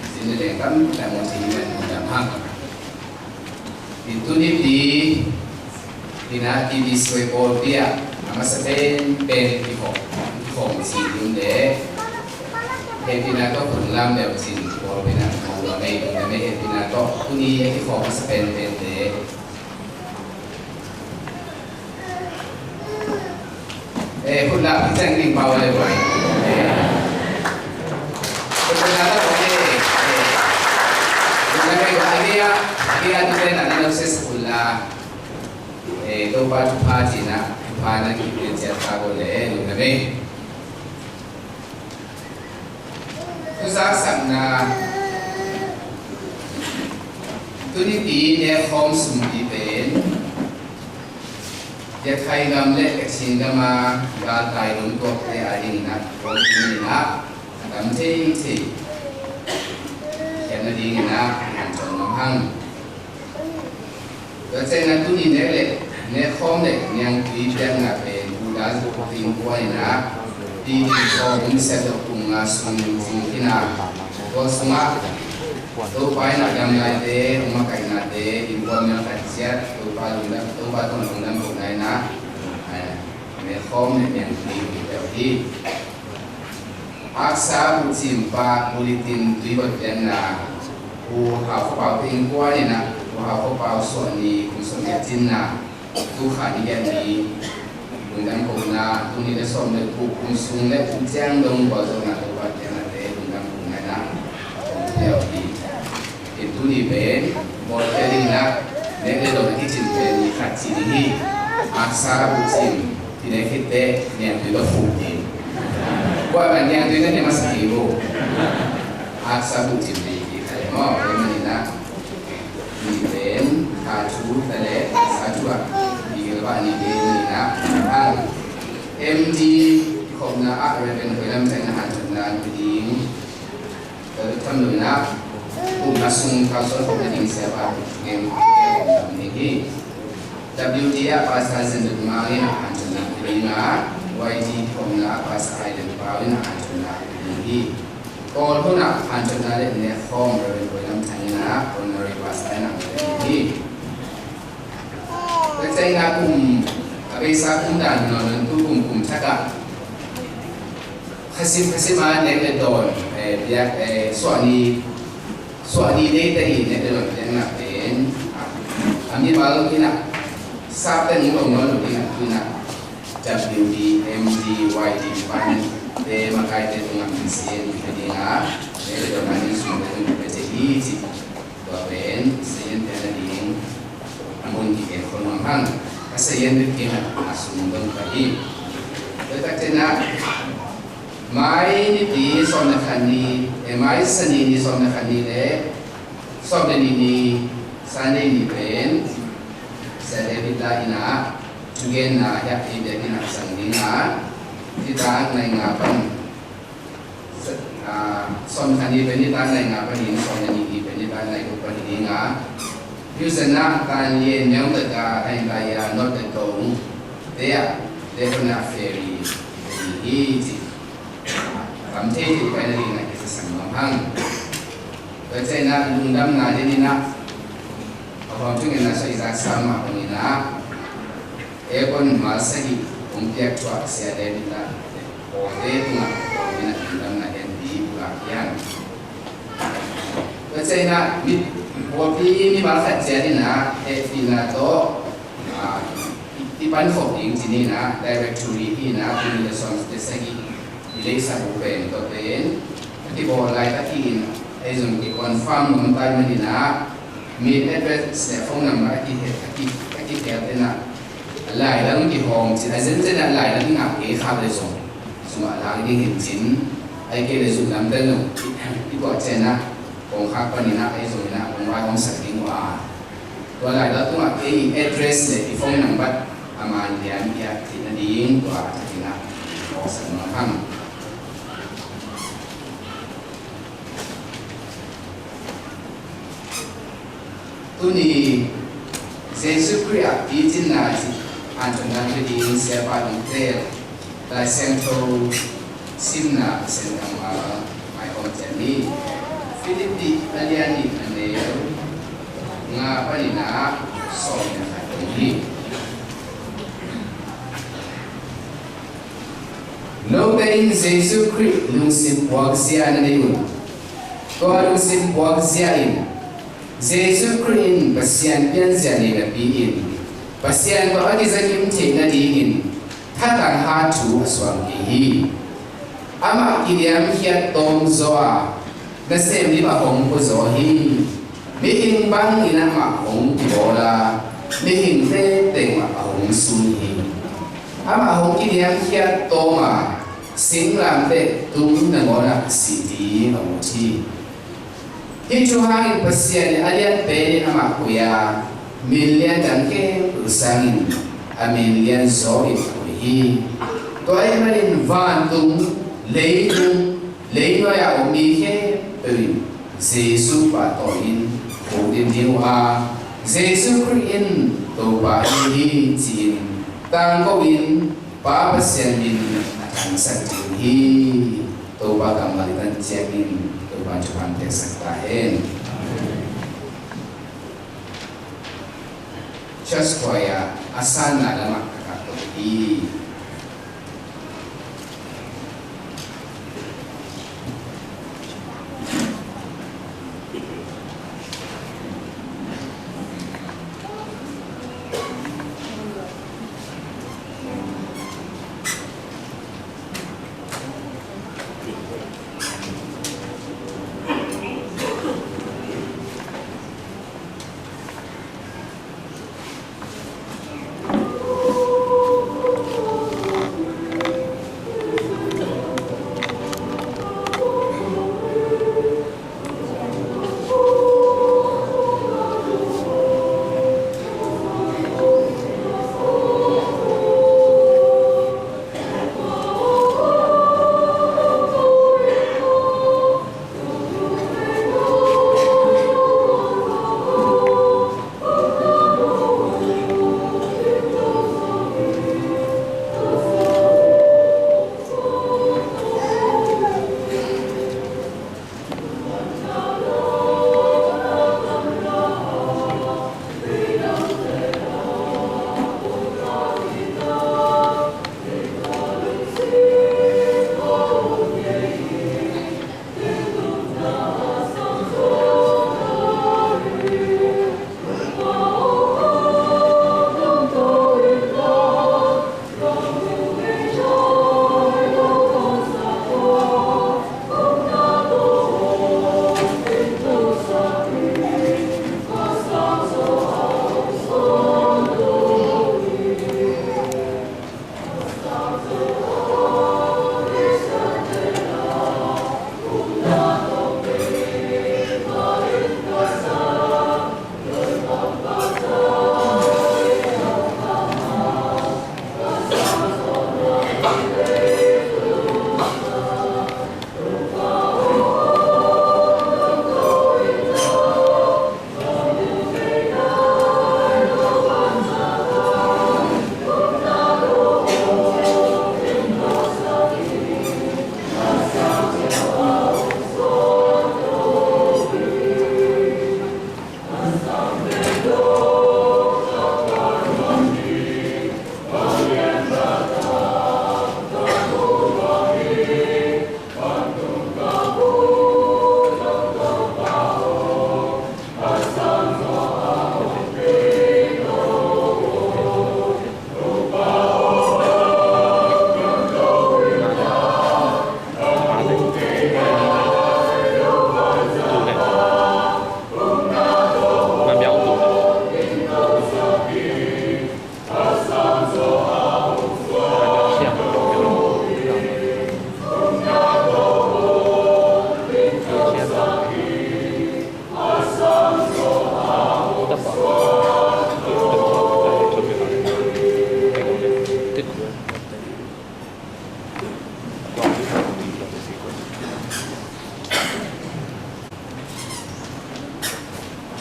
sin le tam tam mo thei ding le mo dam hang. Tuni pi ina T V suai pawl pia a masa pen pen kikhawm kikhawm si ding le. He pina to khun lam le sin pawl pina khawm lo mei ding le mei he pina to tuni a kikhawm masa pen pen le. Eh, khun lam ki ceng ding pau le wai. Eh. Khun lam la ko eh. Khun lam ko agia agia tu le na na ses khun lam. Eh, Topa thupha cihna, thupha na kipia ciat ta ko le, eh, lungdam ei. Thuzaksakna, tuni pi ne khawm sumpi pen, Yathai gam le Kachin gam a galtai lungtuakte a dingin ah, khawm pi ni na, a tam thei thei. Khiatna dingin ah, a han tuan nuam hang. Tua ciangin ah tuni nek le nek khawm le niangtui piakna pen Buddha zuk ding kuan in ah, pi ding khawm um siat lo kum nga sung zing khin a, tua sungah Topa in ah damlaite, um a kaihnate, innkuan mel khat ciat Topa lungdam, Topa tungah lungdam kohna in ah, nek khawm le niangtui ding piak hi. Aksa buhcimpa bulletin tuibot pianna Pu Hau Kho Pau te innkuan in ah Pu Hau Kho Pau suahni kum sawm giat cinna, tukha ni giat ni, lungdam kohna, tuni le sawm le kum sung le kum ciang dong gualzawhna Topa pianna te lungdam kohna in ah kong piau hi. Tuni pen bawlkhia ding in ah nek le dawn a kicin pen ni khat ci ding hi. Aksa buhcim i nek khit teh niangtui tawh fuk ding. Kuamah niangtui na ne masa hi uh. Aksa buhcim ding hi khat le maw. Tua manin ah ni pen kha thu ta le aksa thu ah i gilbah ni ding ni in ah hang M D khopna ah Reverend Hoih Lam Thang in ah hanthotna ding. Tua tham lo in ah, kum nga sung kalsuan khawm nading siapa gen, gen khawm ding hi. W D ah Pastor Zen Dut Mang in ah hanthotna ding a, Y D khawmna ah Pastor Island Pau in ah hanthotna ding hi. Kawl hun ah hanthotna le nek khawm Reverend Hoih Lam Thang in ah Honorary Pastor in ah ding hi. Tua ciangin ah kum, a beisa kum dan nawn lo in tu kum kum thak ah khasim khasim a nek le dawn, eh, biak, eh, suahni, suahni deite i nek le dawn piakna pen, ah, a mimal in ah sap teng lo nawn lo in ah tu in ah W D, M D, Y D pan te makaite tungah min sin hi ding a, nek le dawn a min sung te tung pe te hi ci. Tua pen sazian pen a ding a mun kigen khol nuam hang. A sazian bek ding a sum dong ka hi. Tua tak ciangin ah mai nipi sawm le khat ni, eh, mai Sani ni sawm le khat ni le sawm le nih ni, Sunday ni pen Sia David la in ah thugenna hiah ei biakinn ah sang ding a, nitak nai nga pan Ah, sawm khat ni pen nitak nai nga panin, sawm le nih ni pen nitak nai guk panin ding a, Houston ah Tan Lian Myung Tek a, Hyundai a, North Tek Tong te ah, te panin a ferry hi ci. Tam thei thei pai na ding a kisasam nuam hang. Tua ciangin ah lungdamna ding in ah, a huam thungen na so i zak sam mah bangin ah, Aircon mal sagih hong piak thuah Sia David la pawlte tungah pawlpi na lungdamna hen dih pulak hian. Tua ciangin ah mi pawlpi mimal khat ciat in ah hehpihna tawh, ah, i pan khop ding ci ni in ah directory hi in ah tuni le sawm le sagih i leihsak uh pen tua pen a kibawl laitak hi in ah ei zong ki confirm nuam tai man in ah mail address le phone number a kihe-, a ki, a kikhel te in ah Laidang kihawm cin a zenzen ah laidang i ngah kei khak le zong sungah lak ding hi cin, ahih kei le zun lamdang zong i tuah ciangin ah kong khak panin ah ei zong in ah kong vaihawmsak ding uh a, tua laidang tungah kei i address le i phone number a man lian i a theih nading tua a thakin ah kong sak nuam hang. Tuni Jesu Khrih ah picinna cih hanthawnna pia ding Siapa Ding Teel Lai Siangtho simna Pasian kammal maikawm ciat ni. Philippi a lian nih a neu nga panin ah sawm le khat dong hi. Note in Jesu Khrih lungsim puakzia na nei un. Tua lungsim puakzia in Jesu Khrih in Pasian pianzia nei napi-in Pasian tawh a kizakim theih nadingin thatang hat thu a suang kei hi. Amah kiniamkhiat tawm zaw a, nasem lim a hong pua zaw hi. Mihing bangin amah hong kibawl a, mihingte teng mah a hong sun hi. Amah hong kiniamkhiat tawm a, singlamteh tung nangawn ah sih ding a ut hi. Hih thu hangin Pasian in a lian penin amah koih a, min lian dang khempeuh sangin a min lian zaw in koih hi. Tua ahih manin vantung, leitung, leinuai a om mi khempeuh in Jesu pahtawi in khukdim ding uh a, Jesu Khrih in Topa ahi hi ci-in tangko in Pa Pasian min a thangsak ding hi. Topa kammal i tan ciangin Topa thupha piaksak ta hen. Church choir a sanna lamah ka kah to hi.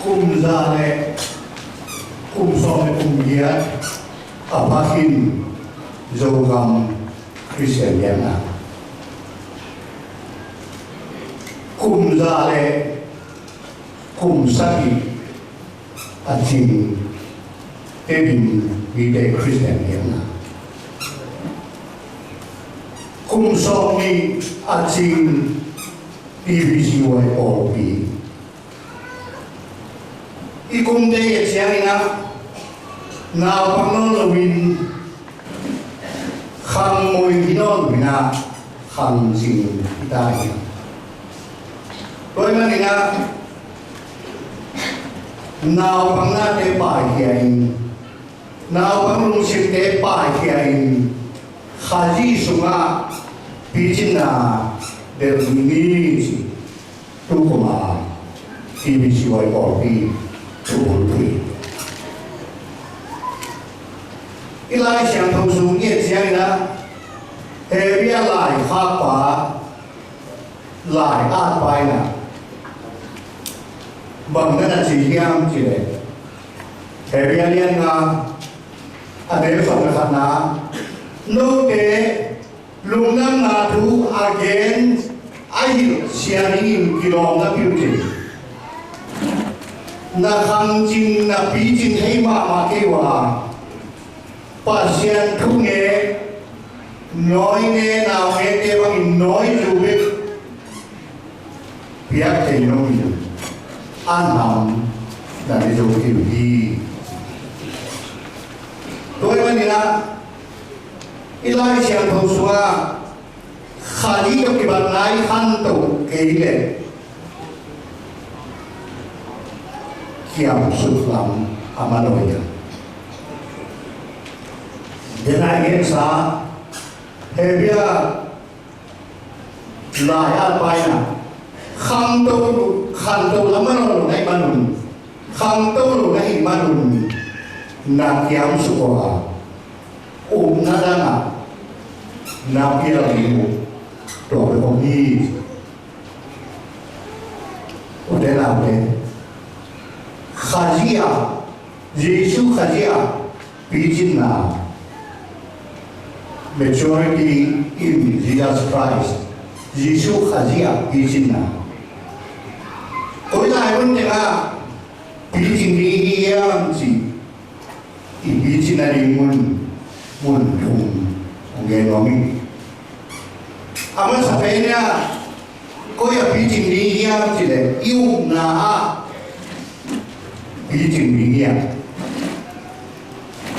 Kum za le kum sawm le kum giat a pha khin Zogam Khristian lianna. Kum za le kum sagih a cing Tedim mite Khristian lianna. Kum sawm nih a cing T B C Y pawlpi. I kumte i et ciangin ah naupang nawn loin khang moi hi nawn loin ah khang cing hi ta hi. Tua ahih manin ah naupang nate paikhia in, naupang lungsimte paikhia in, Khazih sungah picinna delh ni ci. Tukum a T B C Y pawlpi thu bulphuh. I Lai Siangtho sung i et ciangin ah Hebru laikhakpa lai-atpa in ah bang na na ci hiam cih leh, Hebru lian nga a neu sawm le khatna, note lungdamna thu a gen a hilh sia dingin kilawm na pil kei. Na khangcing na picing thei mahmah kei uh a, Pasian thu nge, nawi nge, nau ngete bangin nawi zu bek piak thei nong hi. A nam na ne zo kei uh hi. Tua ahih manin ah i Lai Siangtho sungah Khazih tawh kibatna i khanto kei leh kiamsuk lam a man uh hi. Dena i gensa Hebru lai-atpa in ah khanto, khanto lam a man uh na i man un, khanto lo na i man un na kiamsuk uh a, upna dang ah na pial ding uh tua bek om hi. Ute naute, Khazih ah, Jesu Khazih ah picinna, maturity in Jesus Christ, Jesu Khazih ah picinna. Koi lai mun tengah picing ding hi hiam cih i picin a ding mun, mun thum hong gen nuam ing. A masa pen ah koi ah picing ding hiam cih leh i upna ah picing ding hiam.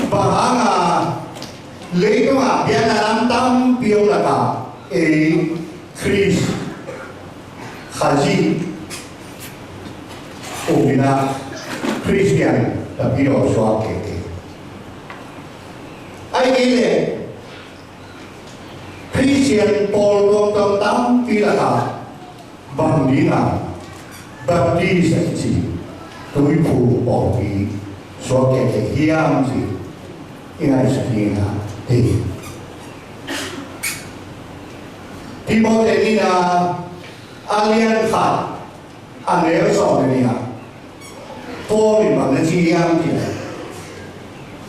Bang hang a leitung ah biakna lam tampi om lakah ei Khrist Khazih um in ah Khristian tapidaw suak kei kei. Ahih kei leh Khristian pawl tuamtuam tampi lakah bang ding a Baptist a kici tuiphum pawlpi suak kei kei hiam cih i ngaihsut ding a, hei, Timothy nihna a lian khat a neu sawm le nih ah Paul in bang na ci hiam cih leh,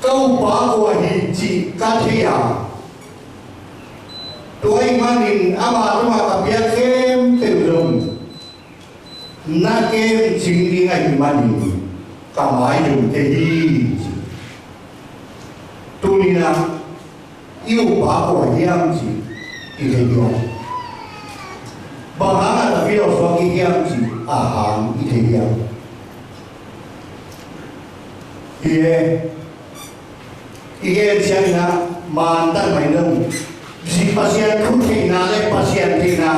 ka upna kua hi cih ka thei a, tua ahih manin ama tungah ka piak khempeuh zong na kem cing ding ahih manin ka maizum kei hi, ci. Tuni-in ah i upna kua hiam cih i thei diam? Bang hang a tapidaw suak i hiam cih a hang i thei diam? Hi e, i gen ciangin ah mantan mai lo. Pasian thu theihna le Pasian theihna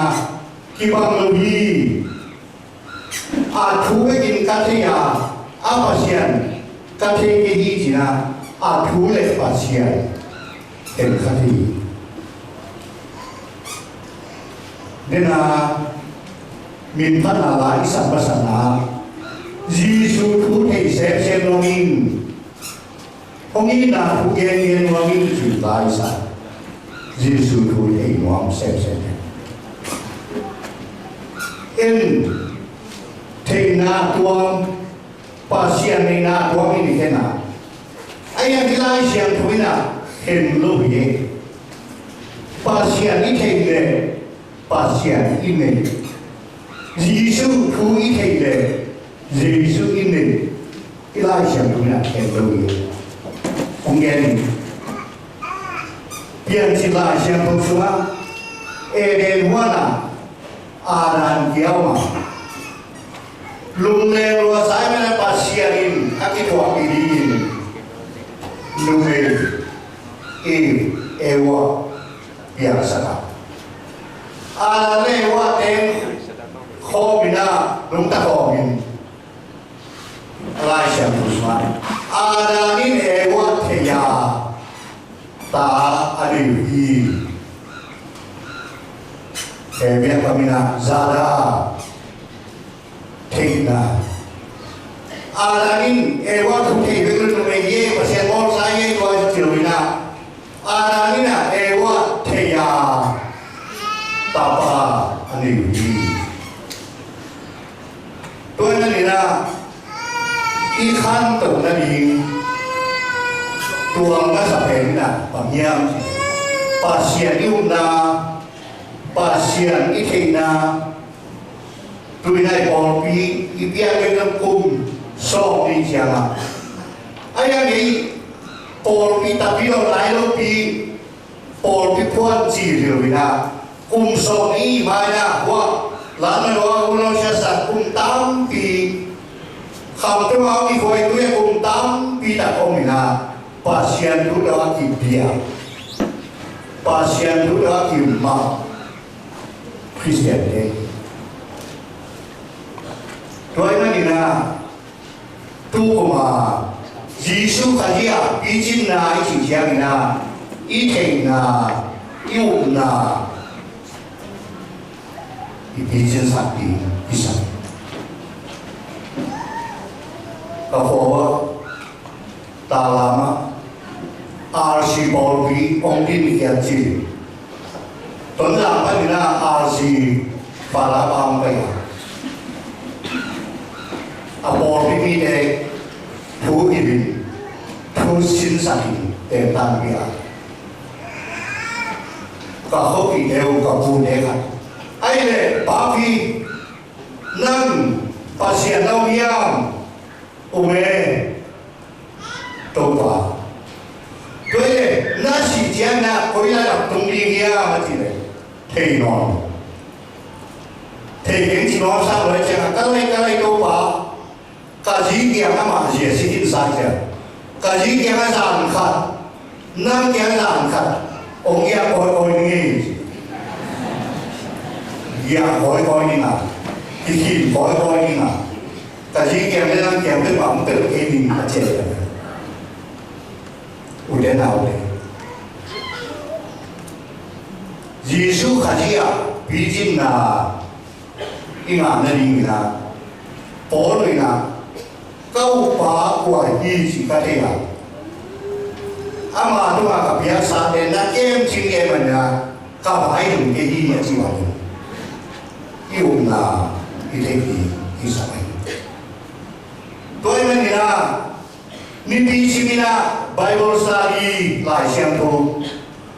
kibang lo hi. A thu bekin ka thei a, a Pasian ka thei kei hi, ci-in ah a thu le Pasian khen kha thei hi. Dena min phatna la i sak pasal ah Jesu thu thei semsem nuam ing. Hong itna thu gengen nuam ing, ci-in la i sak. Jesu thu thei nuam semsem. En, theihna tuam, Pasian neihna tuak in i khen a, a iang i Lai Siangtho in a khen lo hi. Pasian i theih leh Pasian i nei, Jesuh thu i theih leh Jesuh i nei, i Lai Siangtho in a khen lo hi. Kong gen hi. Piancil Lai Siangtho sungah Eden huanah Adam kia om a, lungleng lua sa ahih manin Pasian in a kithuahpih dingin numei Eve, Eva piangsak a, Adam le Eva teng khawm in a, nungta khawm in, Lai Siangtho sungah Adam in Eva thei a, ta a nei uh hi. Hebru kam in a, zada, theihna. Adam in Eva thu thei bek lo in a, numei hi, Pasian bawlsa hi, tua hi ci lo in a, Adam in a Eva thei a, tapa a nei uh hi. Tua ahih manin a, i khantoh nading tua masa pen in a bang hiam cih leh, Pasian i upna, Pasian i theihna. Tu-in a i pawlpi i piak bek kum sawmnih ciangah, a iang ei pawlpi, tapi lo, nai lopi, pawlpi phuan ci hi lo in a, kum sawmnih i mai in a, hua, lam na lua, un lo sia sa, kum tampi, kham tung a om i khuai tu e, kum tampi tak om in a, Pasian thu tawh a kibia, Pasian thu tawh a kimah Khristian te. Tua ahih manin a, tu kum a Jesuh Khazih ah picinna i cih ciangin a, i theihna, i upna, i picinsak ding i sa. Ka forward, Talam ah R C pawlpi hong din hi a ci. Tonzang panin a R C fala pa hong pai a, a pawlpi mite thu hilh in, thu sinsak in, tentan pia. Ka khuapihte uh, ka pute khat, ahih leh, "Papi, nang Pasian na om hiam?" "Um e, Topa." "Tua ahih leh na sih ciangin a koi lai lam tung ding hiam?" a cih leh, "Thei nawn lo. Thei keng ci nawn sam lo ahih ciangin a, ka lai, ka lai Topa, ka zi kiang amah zia si khin sa ciang, ka zi kiang a zan khat, nang kiang a zan khat hong giak kawikawi ning ei. Giak kawikawi ning a, kikhin kawikawi ning a, ka zi kiang le nang kiang bek mah hong peuh kei ning," a ci a. Ute naute, Jesuh Khazih ah picinna i ngah nadingin a, Paul in a, "Ka uppa kua hi cih ka thei a, ama tungah ka piaksate na kem cing e, amah in a ka vai dong kei hi," a cih bangin, i upna i theih ding i sa hi. Tua ahih manin a, nipi sim in a Bible study, Lai Siangtho,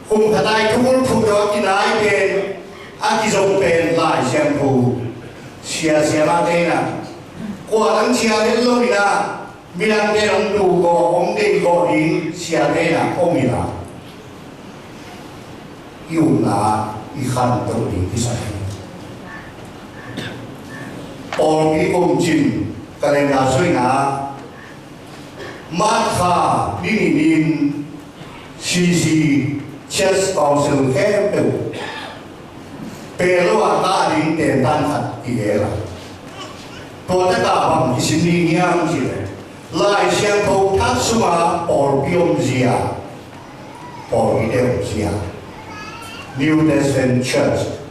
kum khat a i thukul thuk tawh a kinai pen, a kizom pen Lai Siangtho, sia siamahte in a, kua dang sia het lo in a, midangte in hong duh kawk, hong deih kawk ding siate in a om in a, i upna i khantoh ding kisam hi. Pawlpi kum cin, calendar sung in a, March kha ni nih ni-in C C, Church Council khempeuh pel lo a, ta ding tentan khat kigel a. Tua tak a bang kisim ding hiam cih leh, Lai Siangtho Thak sungah pawlpi omzia, pawlpite omzia, New Testament Church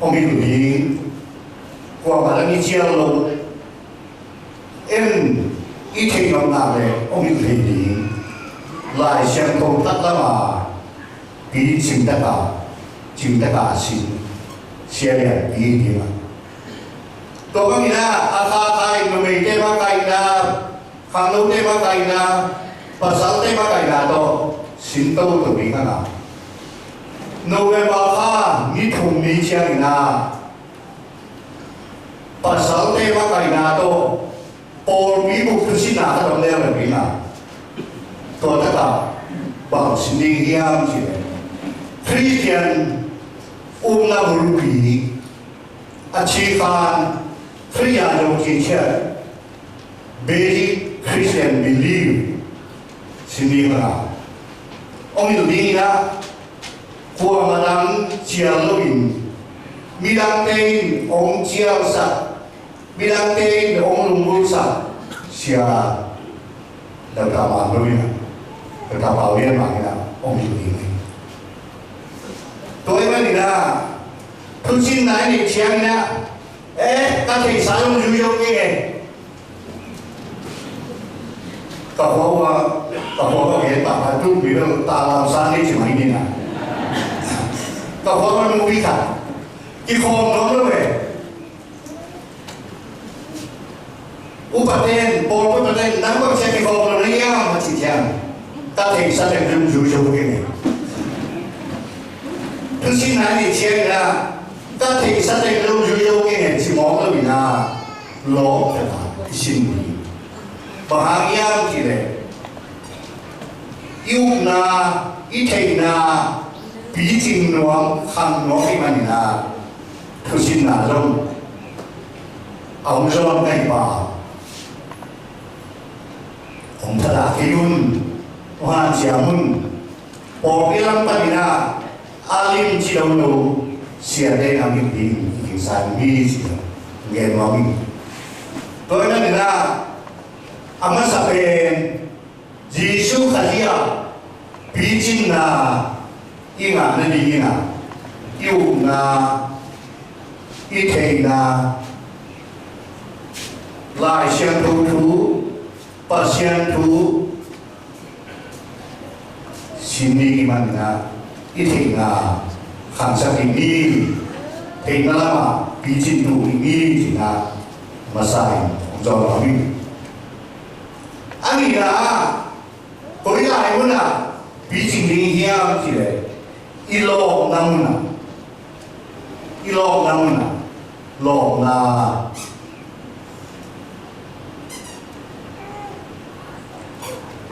hong hi ding, kuamah dang i cial lo, en i theih nopna leh hong hi thei ding, Lai Siangtho Thak lam a pi cingtak a, cingtak a sin, sia lianpi ding a. Tua bangin ah, a kha kha in numeite makaihna, khanglote makaihna, pasalte makaihna tawh sin toto ding a na. November kha ni thum ni ciangin ah, pasalte makaihna tawh pawlpi buk thusinna khat om leuleu ding a. Tua takah bang sin ding hiam cih leh, Khristian upna bulpi a thikhan Khrih a zong cinciat, basic Christian belief sin ding a. Hong hilh ding in ah, kuamah dang cial loin, midangte in hong cialsak, midangte in hong lunggulhsak Sia Doctor Mang Lo in ah, Doctor Pau Lian Mang in ah hong hilh ding hi. Tua ahih manin ah, thusinna i neih ciangin ah, eh, ka theihsa zong zui zo kei e. Ka khua uh a, ka khua uh a gen pah pah tuk mi bel ta lam sa ni ci mai ni na. Ka khua uh a nu pi khat kikhawm nuam lo ve. Upaten, pawl upaten, nang bang sia kikhawm lo na hiam a ci ciang, ka theihsa teng zong zui zo kei ni. Thusinna i neih ciangin ah, ka theihsa teng zong zui zo kei ni ci mawk lo in ah, lawp khat a i sin ding. Bang hang hiam cih leh, i upna, i theihna picing nuam, khang nuam ahih manin ah, thusinna zong a hong zawn ngaih pa, hong thadah kei un, hong hanciam un. Pawlpi lam panin ah a limci lo lo siate in a mit ding i kingsan mi ci, gen nuam ing. Tua ahih manin ah, a masa pen Jesuh Khazih ah picinna i ngah nadingin ah, i upna, i theihna, Lai Siangtho thu, Pasian thu sin ni i hih manin ah, i theihna khangsak ding ni, theihna lamah picin tu ding ni ci-in ah, masa in hong zawn nuam ing. A nihna ah, koi lai munah picing ding hiam cih leh, i lawpna munah, i lawpna munah, lawpna.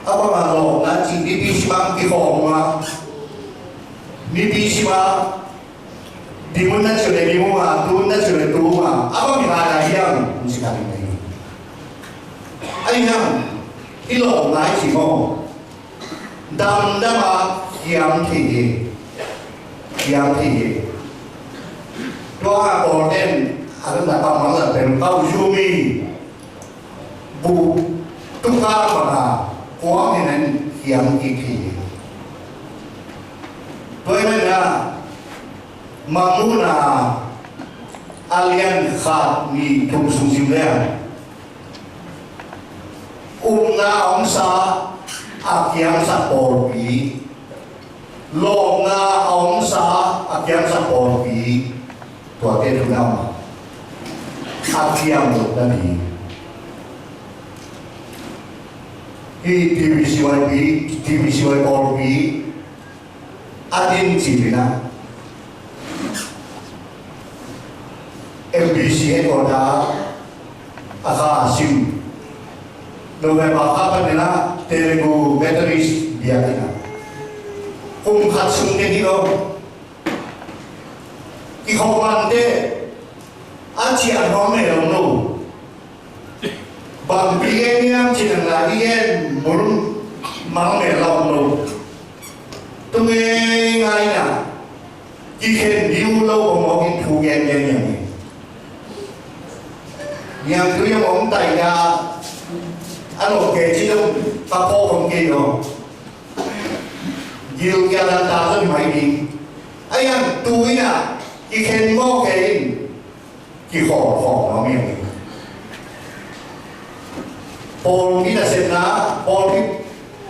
A bangah lawpna cih, nipi simah kikhawm uh a, nipi simah ding un na cih leh ding uh a, tu un na cih leh tu uh a, a bang mihai lai hiam, hong ci kha ding hi. Ahi hang, i lawpna i cih maw, damdam a kiam thei hi, kiam thei hi. Tua a Paul ten a dang na pang mang la pen pau zu mi bu tuka bang a kuang hi nan kiam kik thei hi. Tua ahih manin ah, Mangmuhna a lian khat, nih, thum sung sim leng, upna a omsa a kiamsak pawlpi, lawpna a omsa a kiamsak pawlpi, tuate thu na om a, a kiam loh na ding. Hih T B C Y P, T B C Y pawlpi a din cih in ah, M B C headquarter a kha a sim, November kha pan in ah Telugu Methodist biakinn ah, kum khat sung teh hi lo, kikhawm man teh a ciah nuam mel om lo. Bangpi gen hiam cih leh, i gen mun mang mel om lo. Tu ngeingai in ah, kikhen ding uh lo bang mawk in thu gen gen hiam hi. Niangtui a om tai a, a lawh kei ci dong, ka pawh om kei dong. Gilkial a ta zong mai ding. Ahi hang tu in ah, kikhen mawk kei in, kikhawm khawm nuam hi. Pawlpi nasepna, pawlpi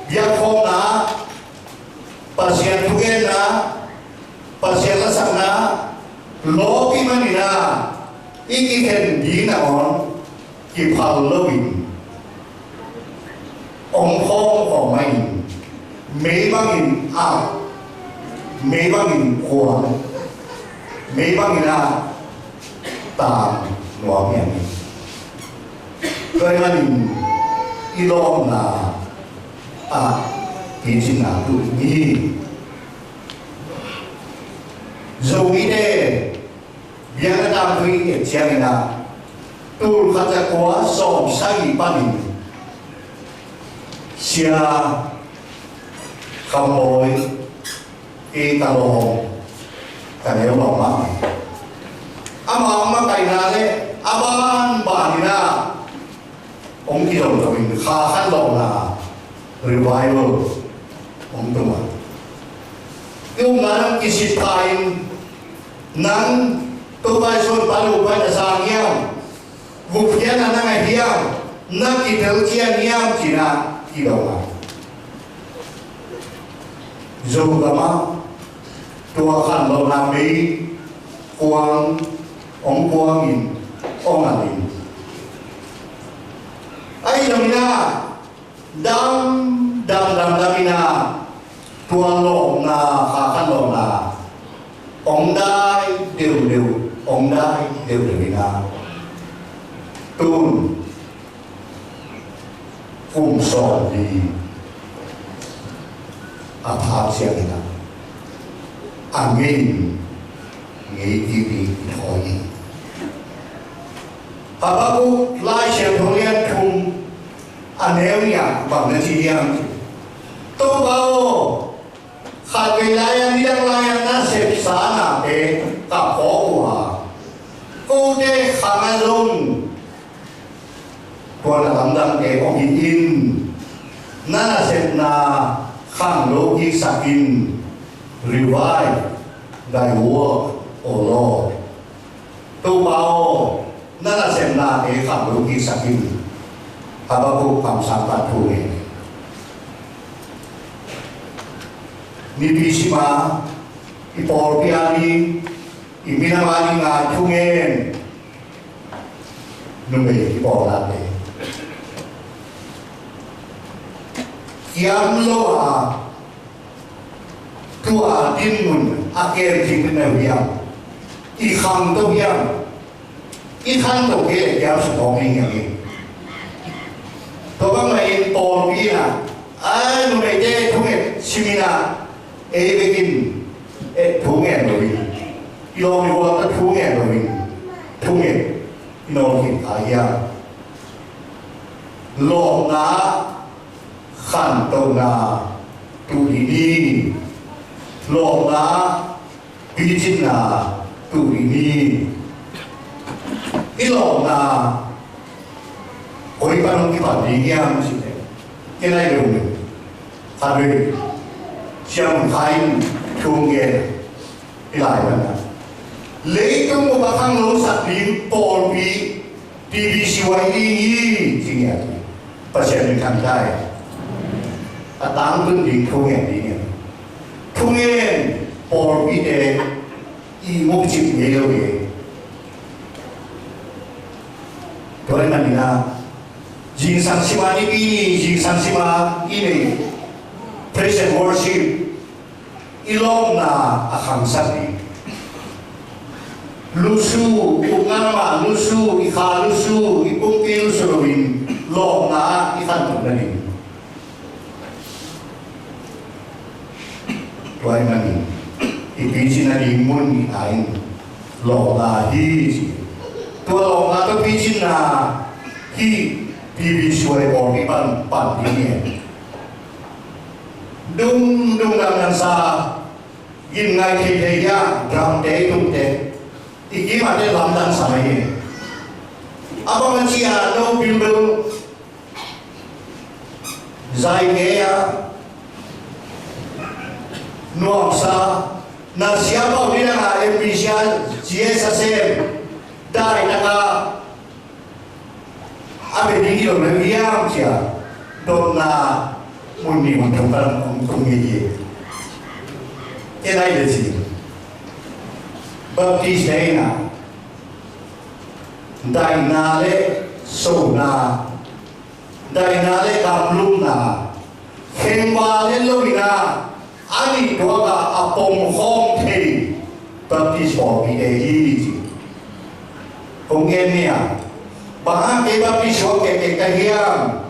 biakkhawmna, Pasian thugenna, Pasian lasakna, lawpi manin ah, I kikhen ding nangawn kiphal loin om khawmkhawm mah in, mei bangin ak, mei bangin kuang, mei bangin a tang nuam hiam hi. Tua ahih manin i lawpna ah kicinna tuh ni. Zomite biakna tangthu i et ciangin ah, tul khat za kua sawm sagih panin Sia Kham Bawi, kei ka lawm, ka neu lawm mah, ama makaihna le a banbanin ah hong kizom zo in, Kha Khan Lawhna Revival hong tung a, i upna nang kisit pha in, nang Topa Jesu pan lo pai na sang hiam, gupkhiatna nang a hiam, na kitel cian hiam ci-in ah kidong a, Zogam ah tua khanlawhna mei kuang, hong kuang in, hong al in. Ahi zongin ah dam dam dam dam in ah, tua lawpna, Kha Khan Lawhna hong dai deuhdeuh, hong dai deuhdeuh in ah, tun kum sawmli a phak ciangin ah, a ngei in ngei kik ding i thawi hi. Habakkuk Lai Siangtho lian thum, a neu nih ah bang na ci hiam? Topa aw, khatvei lai-a, nidang lai-a na sepsa nate ka phawk uh a, kote khang ah zong tua na lamdangte om hi in, na nasepna khang lo kiksak in. Revive thy work, O Lord. Topa aw, na nasepnate khang lo kiksak in. Habakkuk kamsang pan thu ngen. Nipi sima i pawlpi a ding, i minam a ding a thu ngen numei i pawlnate kiam lo a, tua dinmun a kem ding na uh hiam? I khangto hiam? I khangto kei leh kiam suk khawng ding hiam hi? Tua bangmah in pawlpi in ah, ai, numeite thunget simin ah, ei bekin, eh, thungen lo hi. I lawm i gual tawh thungen lo hi. Thungen i nawl khin kha hiam? Lawpna, khantohna tuh dih ni. Lawpna, picinna tuh dih ni. I lawpna koi pan hong kipan ding hiam cih leh, ken ai deuh, khat vei, Sia Mun Khai in thu gen, i lai pan ah, leitung bup a khanglosak ding pawlpi P B C Y ding hi, ci ngiat hi. Pasian min thang ta hen. A tangtun ding thungen ding hi. Thungen pawlpite i mukcip ngei lo hi. Tua ahih manin ah, zingsang sima Nipi ni, zingsang sima i nei praise and worship, i lawpna a khangsak ding. Lusu, ukna mah lusu, i kha lusu, i pumpi lusu loin lawpna i khantoh nading. Tua ahih manin i picin nading mun i na in lawpna hi ci. Tua lawpna tawh picinna hi. P B C Y pawlpi pan pan ding hi. Dum dum lamdang sa, gim ngai thei thei hia, drum te, tum te, i kim a te lamdang sa mai hi. A bang a ci a no bilbil, zai kei a, nuamsa, na sia pau ni dang a M B C a, G S a sem, dai taka a bia ding hi lo na hiam cia, dotna mun nih mun thum pan hong tung hi hi. Ken ai le ci. Baptist te in a, daihna le sona, daihna le gamlumna, khengva le loina a nih tuak a a pom khawm thei Baptist pawlpite hi ci. Kong gen ni a, bang hang kei Baptist suak kei kei ka hiam?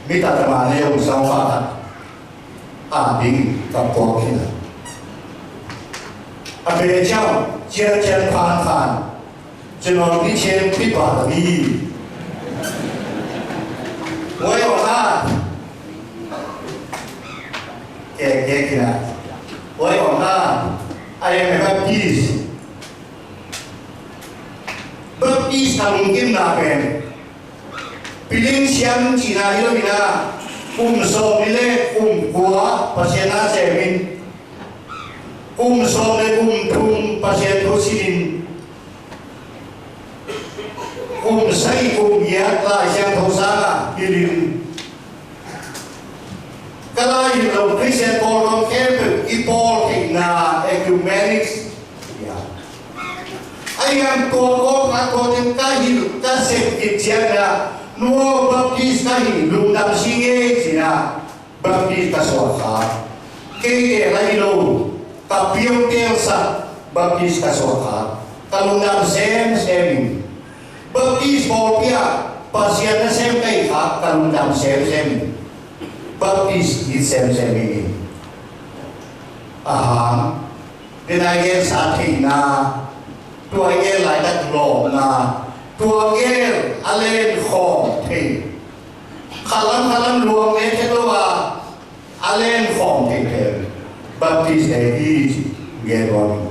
Mi ta ta ma ne ung sang pa khat a ding ka puak khin a. A be ciang cian cian phan phan. Cun hong ni cian pi pa ta mi. Wai ong ha. Ke ke khin a. Wai ong ha. I am a Baptist. Baptist a lungkimna pen piling siam cihna hi lo in a, kum sawm ni le kum kua Pasian na sem in, kum sawm le kum thum Pasian thu sin in, kum sagih kum giat Lai Siangtho sang a hilh in, ka lai hilh lo Khristian pawl dong khempeuh i pawl theihna ecumenics. Ahi hang tua kawng a tua teng ka hilh ka sep khit ciangin ah, nua Baptist ka hi, lungdam si ngei ci-in ah Baptist ka suak kha. Kei te lai lo, ka piau telsak Baptist ka suak kha. Ka lungdam semsem in. Baptist pawlpi ah Pasian nasem ka hi kha, ka lungdam semsem in. Baptist it semsem in. Ahang, den a i gensa theihna, tua i gen laitak lawpna, tua gel a len khawm thei. Khalam khalam luang le khe lo a, a len khawm thei pen Baptist te hi ci gen nuam.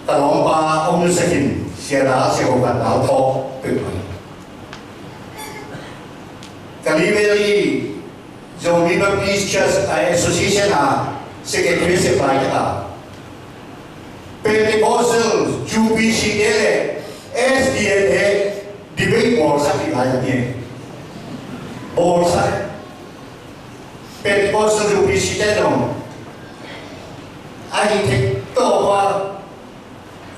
Ka lawmpa om nasakin Sia Dal, Sia Ko Khat Dal Thawk pek mai. Kalay Valley Zomi Baptist Church a Association a secretary sep laitak a, Pentecostal, U P C te le S D A te debate bawlsak dih lai a ni. Bawlsak. Pentecostal, U P C te dong a hi thei tawh a,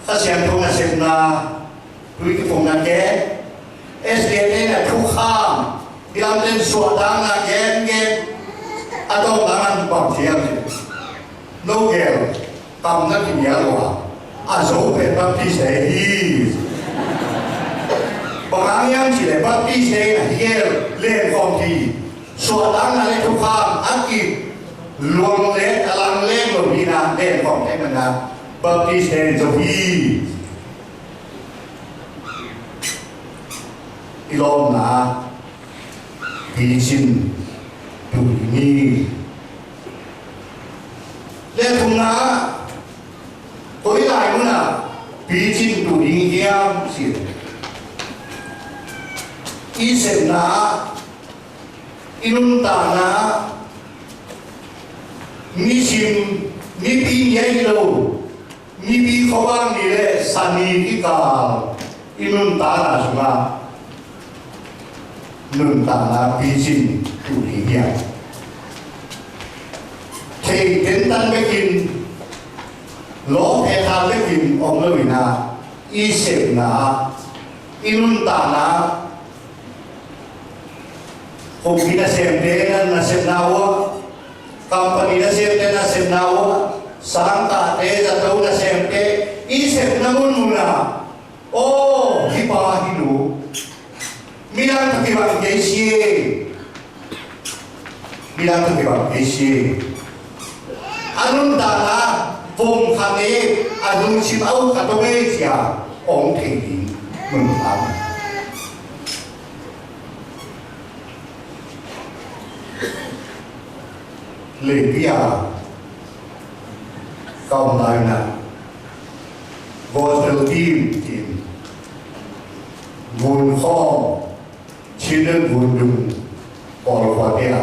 Kha Siangtho nasepna, tui kiphumna gen, S D A te na thukham, bilam ten suahtakna gen gen, a tawpna man bang thiam hi. No gel, kam na kimial uh a, a zo pen Baptist te hi. Bang hang hiam cih leh Baptist te na hi gel, len khawm hi. Suahtakna le thukham a ki luang le a lang leng lo hi na, len khawm thei man na, Baptist te zo hi. I lawmna picin tu ding hi. Le thumna, koi lai mun ah picin tu ding hiam cih leh, i sepna, i nuntakna, nisim, nipi ni ahi lo, nipi khuavak ni le sa ni kikal i nuntakna sungah nuntakna picin tu ding hiam? Thei tentan bekin, lawm phetha bekin om lo in ah, i sepna, i nuntakna, kumpi nasemte na, nasepna uh ah, company nasemte nasepna uh ah, sangkahte, zato nasemte i sepna munmun ah, aw, hih pa hih nu midang tawh kibang kei si e. Midang tawh kibang kei si e. A nuntakna vom khat e, a lungsim a uk khat om e ci-a hong thei ding mun khat. Leipi a ka om lai-in ah, gospel team, team, gun khawm, children gun dung, pawl khua te a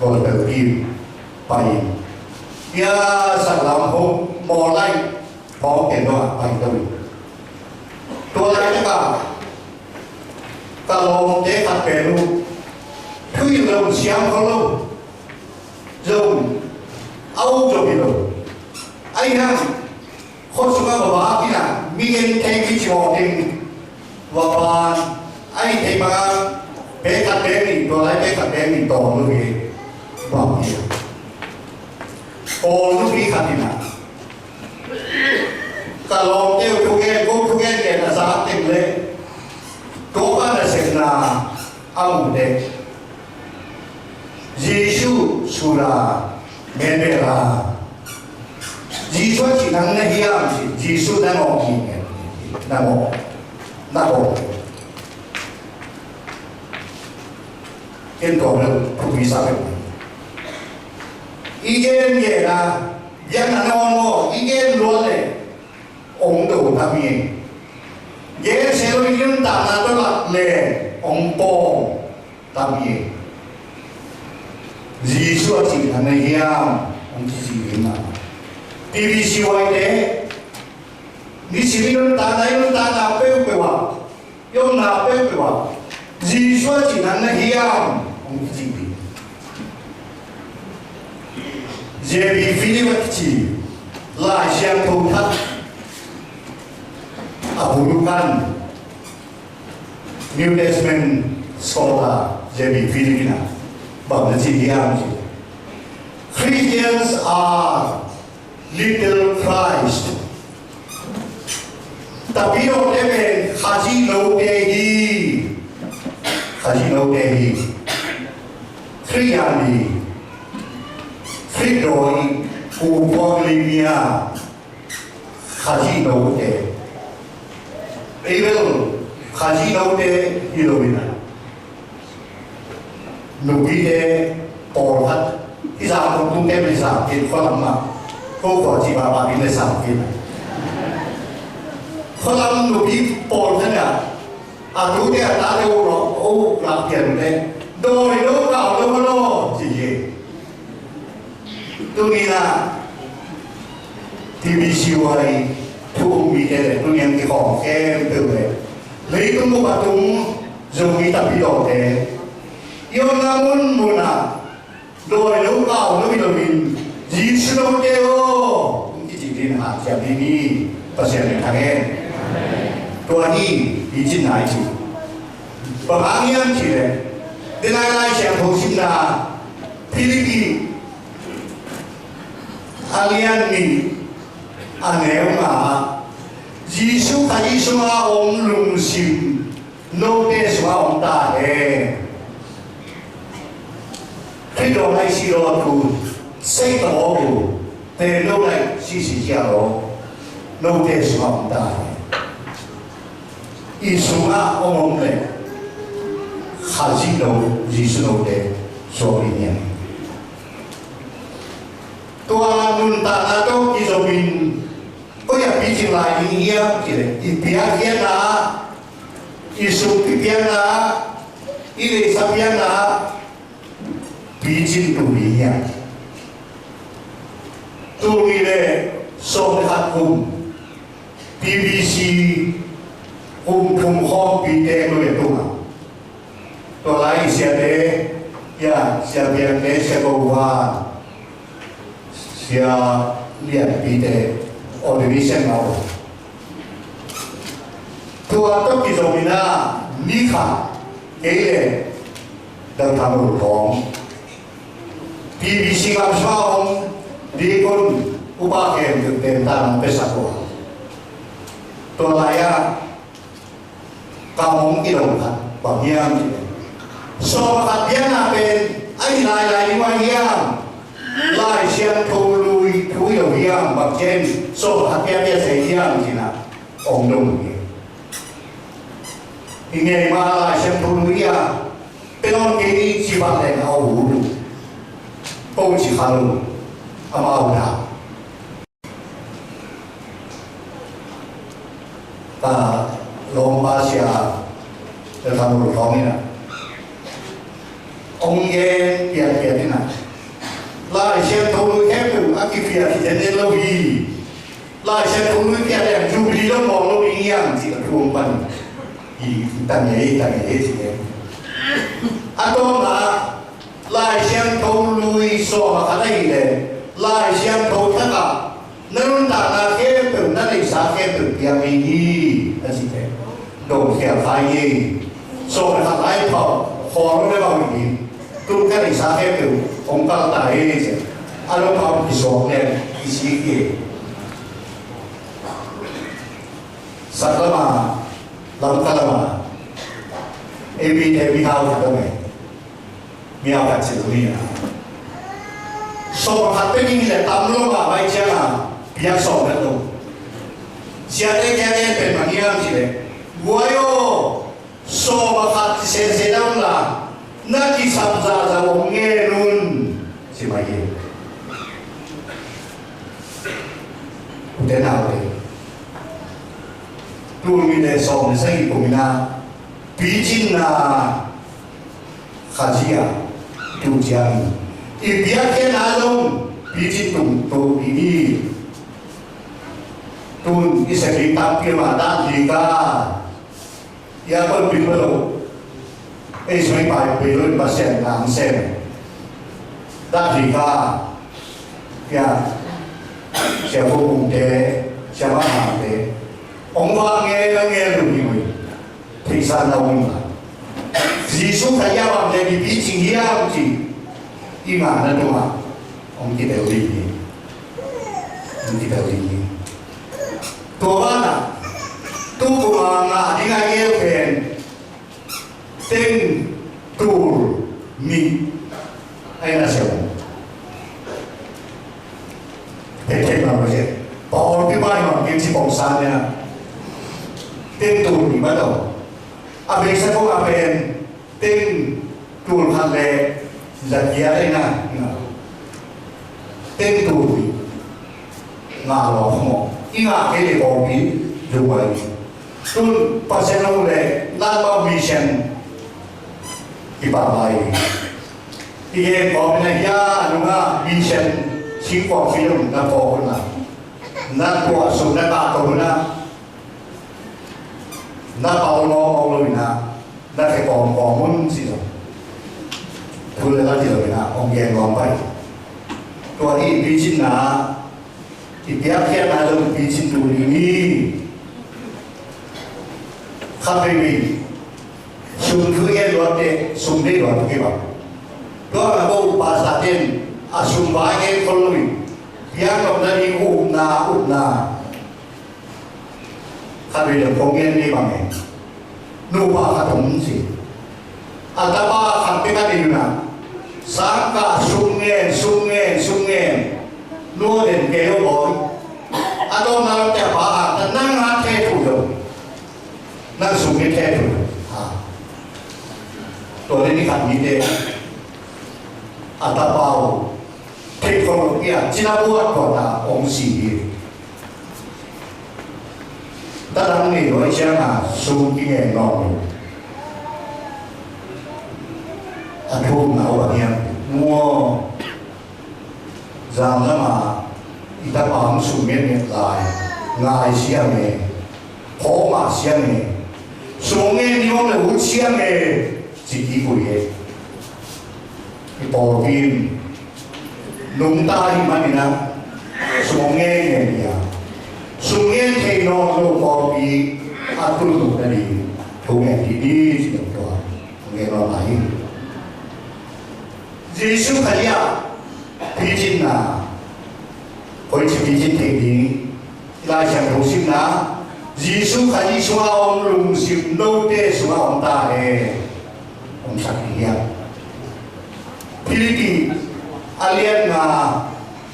gospel team pai in, ia saklam ho maw lai, Thawng ken dong ah pai to in. Tua laitak ah ka lawmte khat pen uh thuhilh lo, siang kho lo, zong a uk zong hi lo. Ahi hang khua sungah va vak in ah, I gen thei mi ci mawk ding. Tua pan a i thei bang a, pek khat pek nih, tua lai pek khat pek nih tawng lo hi. Bang hi a, Paul nupi khat in a, ka lawmte uh thugen, ko thugen gen a za teng le, tua pan a sepna a mu teh, Jesu sula men bel a, Jesu a cih nang na hiam ci, Jesu na ngawh hi ngen, na ngawh, na ngawh. Ken tua bel thupi sa bel. I gen gen a, gen a na ngawh, i gen luat le ong do tam hi. Gen se lo i nuntakna tawh lak le ong pawng tam hi. Jesu a cih nang na hiam, ong kici ding a. P B C Y te, nisim i nuntakna, i nuntakna peuhpeuh ah, i omna peuhpeuh ah, Jesu a cih nang na hiam, ong kici ding. J B Philip a kici Lai Siangtho thak a bul kan New Testament scholar J B Philip in a bang na ci hiam ci, Christians are little Christ. Tapidawte pen Khazih note hi. Khazih note hi. Khrih yan hi. Khrih dawi, pu puak lim hi a, Khazih note. Ei bel Khazih note hi lo in a, nupite pawlkhat, i zam kong tungte bel i zam kei, khualam mah, ko khua ci pahpah ding le zam kei. Khualam nupi pawlkhat in a, a tute a tate uh lak, uh lak pian uh le, dawi lo kau lo lo ci hi. Tuni-in ah T B C Y thu um mite le tuni-in kikhawm khempeuh le leitung bup a tung Zomi Tapidawte i omna munmun ah dawi lo kau lo hi loin Jesu note aw, hong kicih dingin hanciam ding hi. Pasian in thang hen. Tua hi, hi cihna hi. Bang hang hiam cih leh, denai Lai Siangtho simna Philippi a lian nih a neu nga ah, Jesu Khazih sungah om lungsim note sungah om ta hen. Khrih dawn ahi si lo a thu sei ta aw uh, pen lo lai sisi cia lo, note sungah om ta hen. I sungah om om le Khazih no, Jesu note suak ding hi. Tua nuntakna tawh kizomin koi ah picing lai ding hiam cih leh, i piakkhiatna ah, i sung piakna ah, i neihsa piakna ah picing tung ding hiam. Tul nih le sawm le khat kum P B C kum thum khawmpite lo le tung ah, tua lai i siate, ya, Sia Piangte, Sia Ko Van, Sia Lianpite ordination a om. Tua tawh kizom in ah ni khat kei le Dr. Mul Thawng, P B C gam sung a om deacon upa khempeuh pen ta nang pia sak uh a, tua lai-ah ka hong kidong khat bang hiam cih leh, sawm khat biakna pen a hi lailai ding uh a hiam? Lai Siangtho Lui thu hi lo hiam? Bang ciang sawm khat biakna pen hiam cih na hong dong hi. Hi ngei mah Lai Siangtho Lui a, pia nawn kei ni ci vat leng a ut uh. Ko ci kha lo, amau na. Ka lawmpa Sia Dr. Mul Thawng in ah hong gen pianpian in ah, Lai Siangtho Lui khempeuh a kipia hi zen zen lo hi. Lai Siangtho Lui pia leng Jubilee lo mawk lo ding hiam cih ka thu hong pan hi. Hi, ta ngei, ta ngei, ci ngei. A tawpna, Lai Siangtho Lui sawm a khat ahih leh Lai Siangtho Thak ah na nuntakna khempeuh, na neihsa khempeuh pia Siang i hi a cih teh dong khial khai hi. Sawm le khat lai phawk khawl le bang hi. Tun ka neihsa khempeuh hong kal ta hi ci. A lungpham kisuak le kisik hi. Sak lama, Lamka lama, ei mite mihau khat om e. Mihau khat cil ni a, sawm khat pek in le tam lo mah vai ciang a, piak sawm khat lo. Siate kiang en pen bang hiam cih leh, guai aw, sawm khat ci sese dang la, na kisap zahzah om ngen un, ci mai hi. Ute naute, tul nih le sawm le sagih kum in a, picinna Khazih a tu ciang i biakpiakna zong picin tung to ding hi. Tun i sep ding tampi mah dak li ka, i a kon pin pa lo. Ei soi pai pei lo in Pasian nang sem. Dak li ka, i a, Sia Pu Kung te, Sia Ma Hang te, ong vak nge nge lu hi ui. Theihsakna om in, Jesuh Khazih a bang le mipi cing hiam cih i ngahna tungah hong kitel ding hi. Hong kitel ding hi. Tua banah tu kum a ngah ding a gel pen teng tul nih. Ai na sia. Teng teng ma ma sia. Pawlpi bai ma kin ci pawng san nia. Teng tul nih ma tawh. A beisa kong a pen teng tul khat le za giat ai na. Teng tul nih. Ngah lawh khawm aw. I ngah kei leh pawlpi zung lai. Tun Pasian hong leh nanmah mission kipak lai. I gen kawm in a hia a nungah mission singkawmpi dong na phawk un la, na tuah sung na kahto un la, na pau lawng aw lo in a, na khe kawm kawm un ci lo. Thu le la ci lo in a, hong gen kawm pai. Tua hi picinna, i biakpiakna zong picin tul nih ni. Khat veivei sum thu i gen luat teh sum deih luat thu kibang. Tua na ko pastor ten a sum vai gen khol lo in, biak nopna ding upna, upna. Khat vei leh kong gen ni bang e. Nupa khat om ci. A tapa khat pek a ding na. Sangkah sum ngen, sum ngen, sum ngen. Nua den kei lo bawi. A tawpna lam te a pa a, ta nang a the thu lo. Nang sum ngen the thu lo. Ha. Tua le ni khat ni te. A tapa uh. Theih khol lo pia, cina buat buat a hong si hi. Tadang nei lo ciang a sum kingen nawn lo. A thumna uh a hiam. Mua. Zan lam a i tapa hong sum ngen nget lai. Ngai siang e. Khawm a siang e. Sum ngen ni hong le ut siang e. Ci kik uh hi. I pawlpi in nungta ahih manin a sum ngen ngen hi a, sum ngen thei nawn lo pawlpi a tun loh nading thu ngen dih ni ci dong tua ngen nawn lai hi. Jesuh Khazih ah picinna, koici picin thei ding? Lai Siangtho simna, Jesuh Khazih sungah om lungsim note sungah om ta hen. Om sak hi hiam? Philippi a lian nga,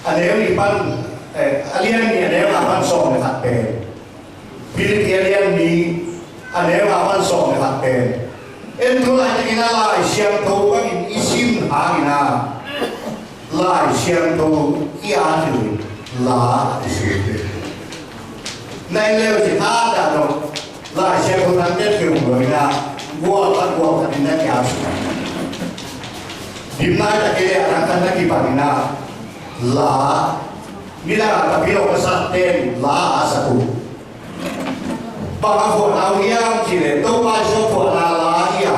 a neu nih pan, eh, a lian nih a neu nga pan sawm le khat pen. Philippi a lian nih a neu nga pan sawm le khat pen. En tu laitakin a Lai Siangtho bangin i sim hangin a Lai Siangtho i at hi lo in la i sim hi. Na en leu cin a dah lo Lai Siangtho nang tet keu lo in a gual khat gual khat in na kiat hi. Dim nai ta kei leh a nang khat na kipan in a la midang a tapi lo ka sa ten la a sa tu. Bang a phuahna uh hiam cih leh Topa Jesuh phuahna la hi a.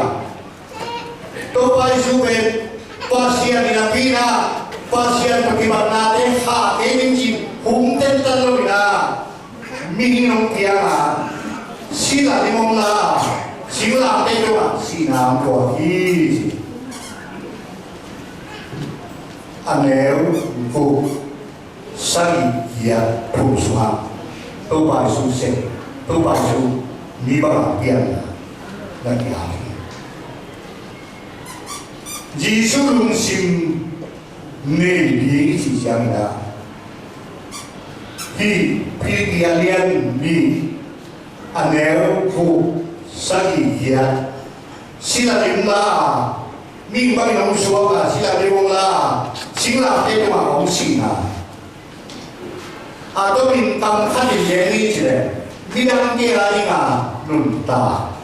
Topa Jesuh pen Pasian in a pina, Pasian pakibatnate khah kei ding cih hum tentan lo in a. Mihing hong piang a, sila ding hong la a, singlamteh tungah sihna hong tuak hi. A neu guk sagih giat thum sungah Topa Jesu sep, Topa Jesu mi bangin pianna na kiam hi. Jesu lungsim nei ding i cih ciangin ah, hih Philippi a lian nih, a neu guk sagih giat, sila lim la a, mihing bangin hong suak a, sila lim hong la a, singlamteh tungah hong sihna. A tomin kam khat in gen ni ci leh, midangte a dingin nuntak.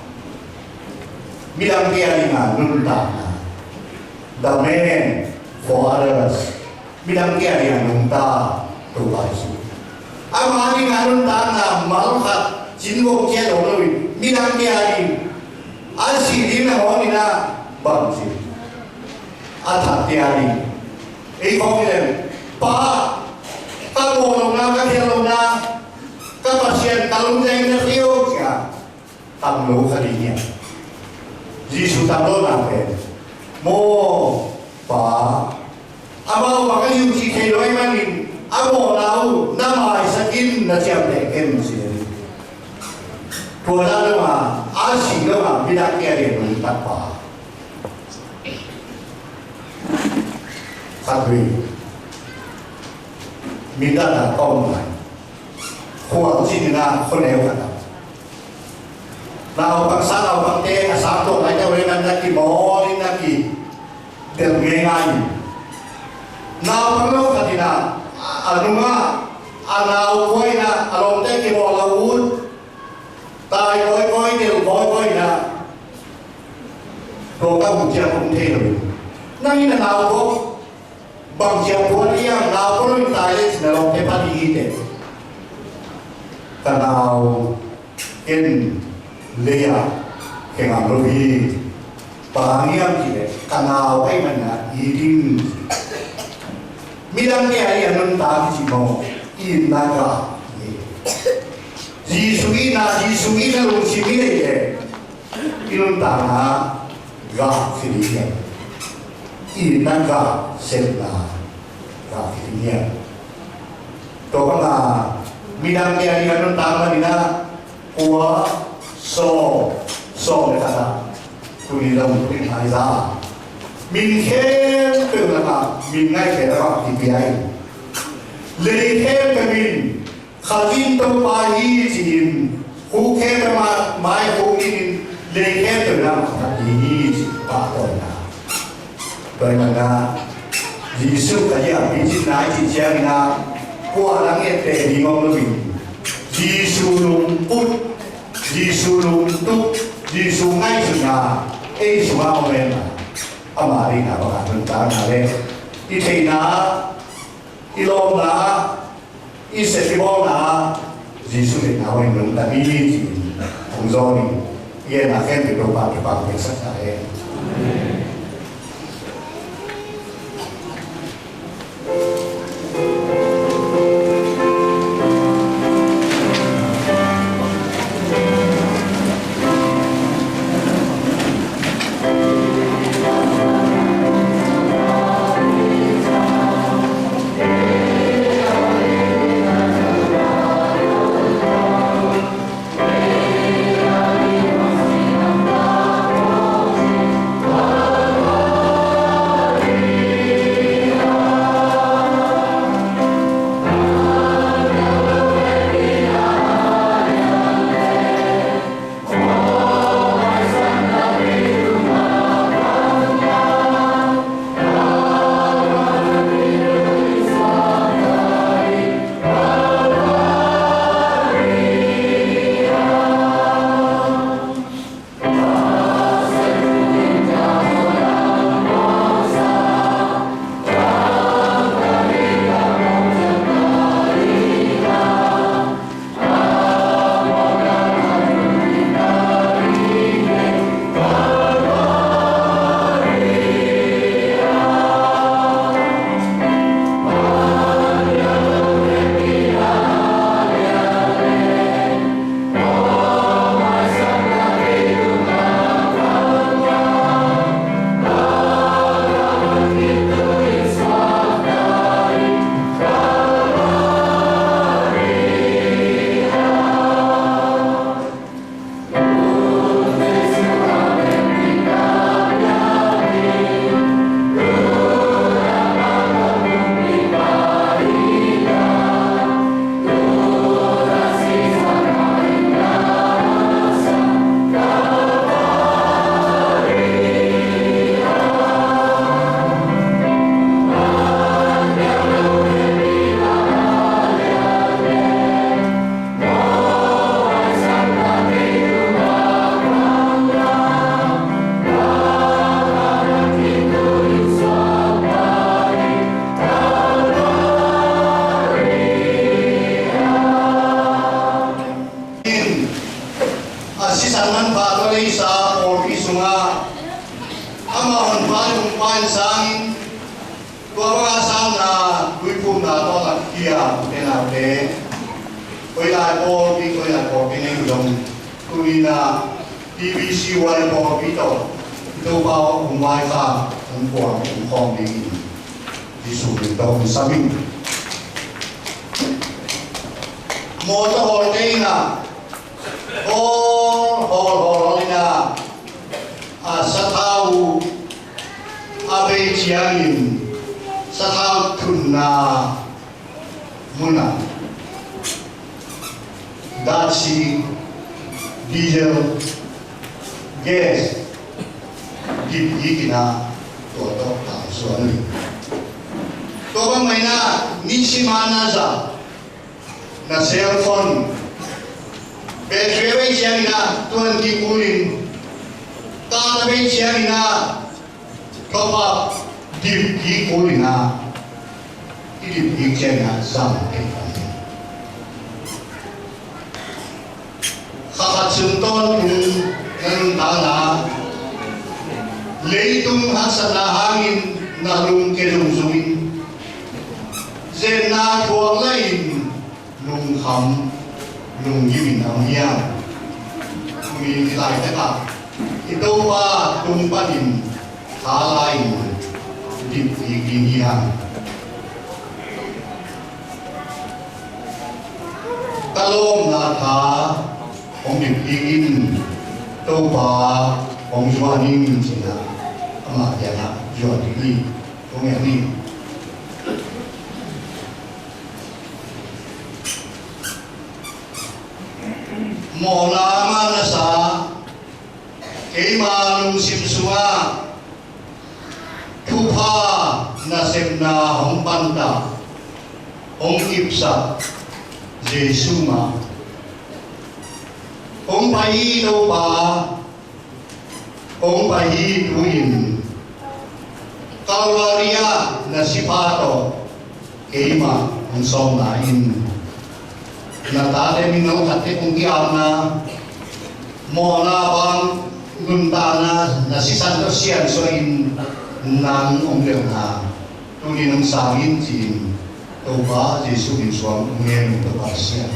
Midangte a dingin nuntakna. The man for others. Midangte a dingin nuntak Topa Jesu. Ama dingin nuntakna mal khat cin vok ciat om lo in, midangte a ding. A sih ding nangawn in ah bang ci. A thatte a ding. Ei khawng hi leng, Pa, ka mawh lohna, ka khial lohna, ka Pasian, ka lungdam na pia o, ci a, tam lo kha ding hi a. Jesu tam lo na pen, maw, Pa, amau bang a hiu cih thei lo ahih manin, a mawhna uh na maisak in, na ciamteh ken, ci. Tua dan lo a, a sih lo a, midangte a ding nuntak pa. Khat vei. Mindat a ka om lai. Khualzin in ah khuaneu khat ah, naupang, sang naupangte a sang tuak laite uh leh na kimawl in na kidelh ngeingai in. Naupang lo khat in ah, a nungah a nau kua in ah, a lawmte kimawl a ut, tai kawikawi, delh kawikawi in ah, tua ka ut ciang hong thei lo in. Nang in a nau kua bang ciang phuan hiam, nau kua lo in tai leh cin a lawmte phat hi hi teh. Ka nau ken lei ah khe ngam lo hi. Bang hang hiam cih leh ka nau ahih manin ah it ing. Midangte a dingin nuntak kici maw, itna gah hi. Jesu itna, Jesu itna lungsim i neih leh, i nuntakna gah khe ding hiam? Itna gah, sepna gah khe ding hiam? Tua bang a, midangte a dingin nuntak manin ah, kua, sawm, sawm le khat ah, tuni lam tuni mai za, min khempeuh lakah min ngaihkhiatna bang kipia in. Lei khempeuh in Kha Zin Topa hi ci-in, khuk khempeuh mai khuk in, lei khempeuh in a phat ding hi ci, pahtawina. Tua ahih manin ah, Jesu Khazih a picinna i cih ciangin ah, kua lah etteh ding om lo in, Jesu lungput, Jesu lungtup, Jesu ngaihsutna ei sungah om hen. Ama deihna bangin nuntakna leh i theihna, i lawpna, i sep i bawlna, Jesu deihna bangin nungta ni ci-in hong zawn ni. I genna khempeuh Topa kipak piaksak ta hen. Pa hong pain sangin tua banga sangna tuiphumna tawh lakkhia u te nau te, hoih lai pawlpi, hoih lai pawlpi nei uh zong tuni-in ah T B C Y pawlpi tawh i Topa hong vaikhak, hong puang, hong khawm dingin Jesuh min tawh hong sam ing. Mawtaw hawlte in ah hawl, hawl, hawl, hawl in ah, a sathau a bei ciangin sathau thunna munah dahtsi, diesel, gas dip kik in ah tua tawh tangsuan uh hi. Tua bang mah in ah nisim a na zat na cell phone battery a bei ciangin ah tuan kik kul in, car a bei ciangin ah top up dip kik kul in ah, i dip kik ciangin ah zang thei pan hi. Kha khat sung tawntung na nuntakna, leitung haksatna hangin na lungkia zungzung in, zetna thuak lai-in lungkham, lunggim in a om hiam? Tuni hih laitakah i Topa tung panin tha la-in dip kik ding hi hang. Ka lawmna tha hong dip kik in, Topa hong zuan ing, ci-in ah amah kiangah zuan ding hi. Kong en ni. Mawhna amah na sa, keima lungsim sungah thupha nasepna hong pantah, hong kipsak Jesuh mah. Hong pai hi Topa, hong pai hi tu-in. Kalvari ah na sipha tawh keimah hong sawmna in, na tate mino khatte hong ki-apna, mawhna bang nuntakna na sisan tawh siansuahin nang hong lelhna tuni-in hong sang in, ci-in Topa Jesuh min suang hong ngen uh Topa Pasian.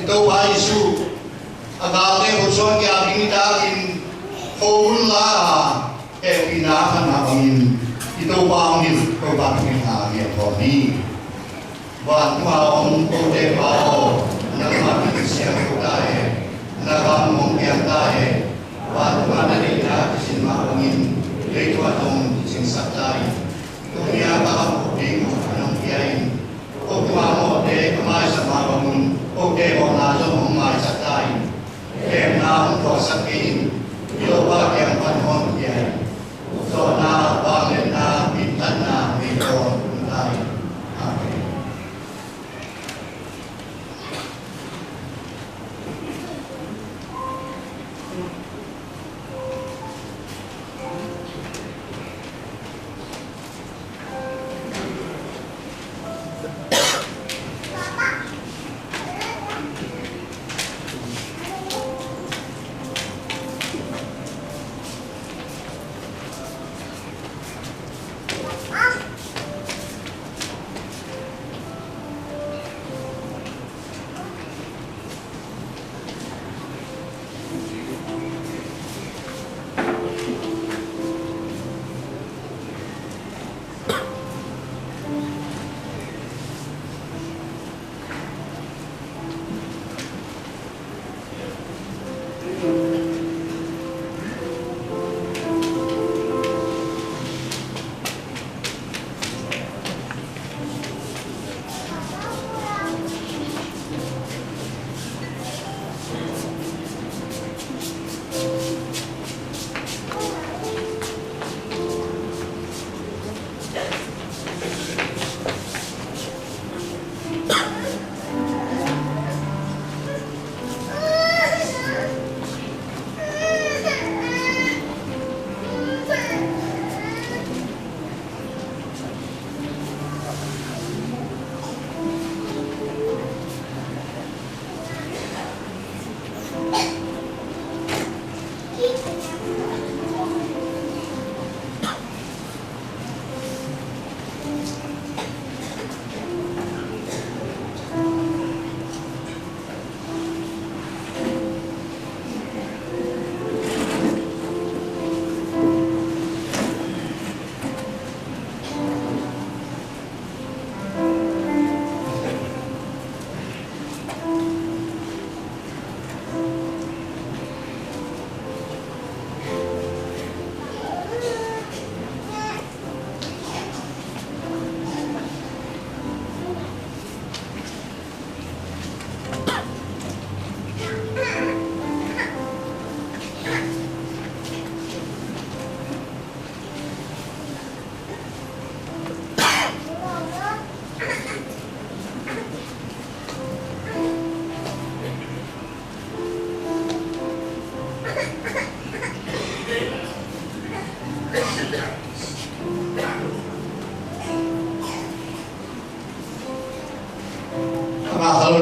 I Topa Jesuh a galte khutsuah kiam ding i takin, khuavun la a hehpihna a khanna bangin i Topa hong hilh, Topa thungetna a biak khawm ni. Vantung a om kote Pa aw, nangmah min siangtho ta hen. Na gam hong piang ta hen. Vantung a na deihna kicin mah bangin leitung ah zong kiciansak ta in. Tuni-a ka gam uk ding uh nong pia in. Uk tungah mawhte ka maisak mah bangun, ukte mawhna zong hong maisak ta in. Khemna hong thuaksak kei in. I Topa kiang pan hong pia in. Zawhna, vangliatna, minthanna, mei tawn hong ta in. Amen.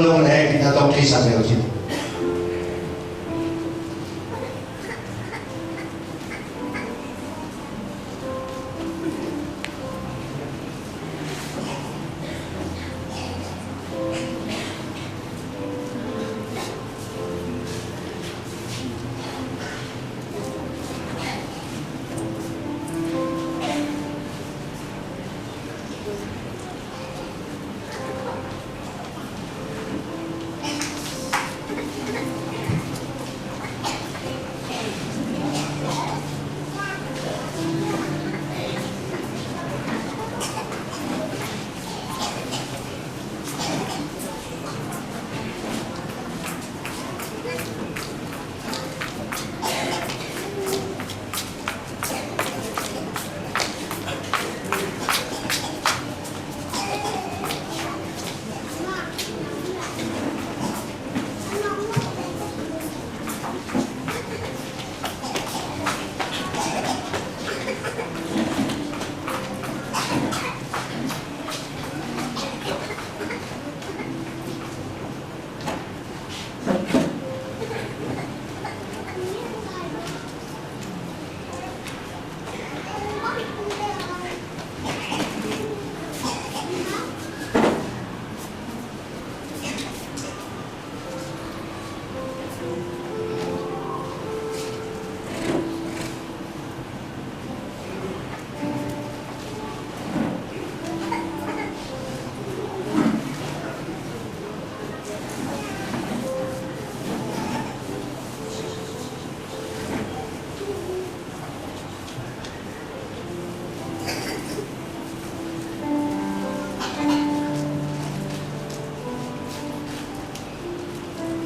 Lung le hehpihna tawh theisak leu cin.